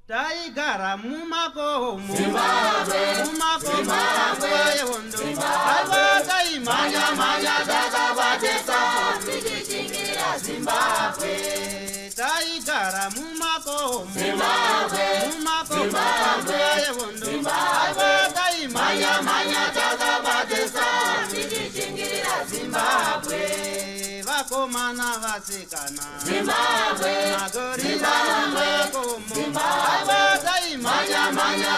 [SPEAKER 2] Taigara mumakomo, mumakomo nguva yehondo. Aiwa, taimhanya mhanya takabatisa
[SPEAKER 3] tichichingirira Zimbabwe.
[SPEAKER 2] Taigara mumakomo, mumakomo nguva yehondo. Aiwa, taimhanya
[SPEAKER 3] mhanya takabatisa tichichingirira Zimbabwe.
[SPEAKER 2] Vakomana, vasikana,
[SPEAKER 3] Zimbabwe.
[SPEAKER 2] Magorila mumakomo. Aiwa, taimhanya
[SPEAKER 3] mhanya.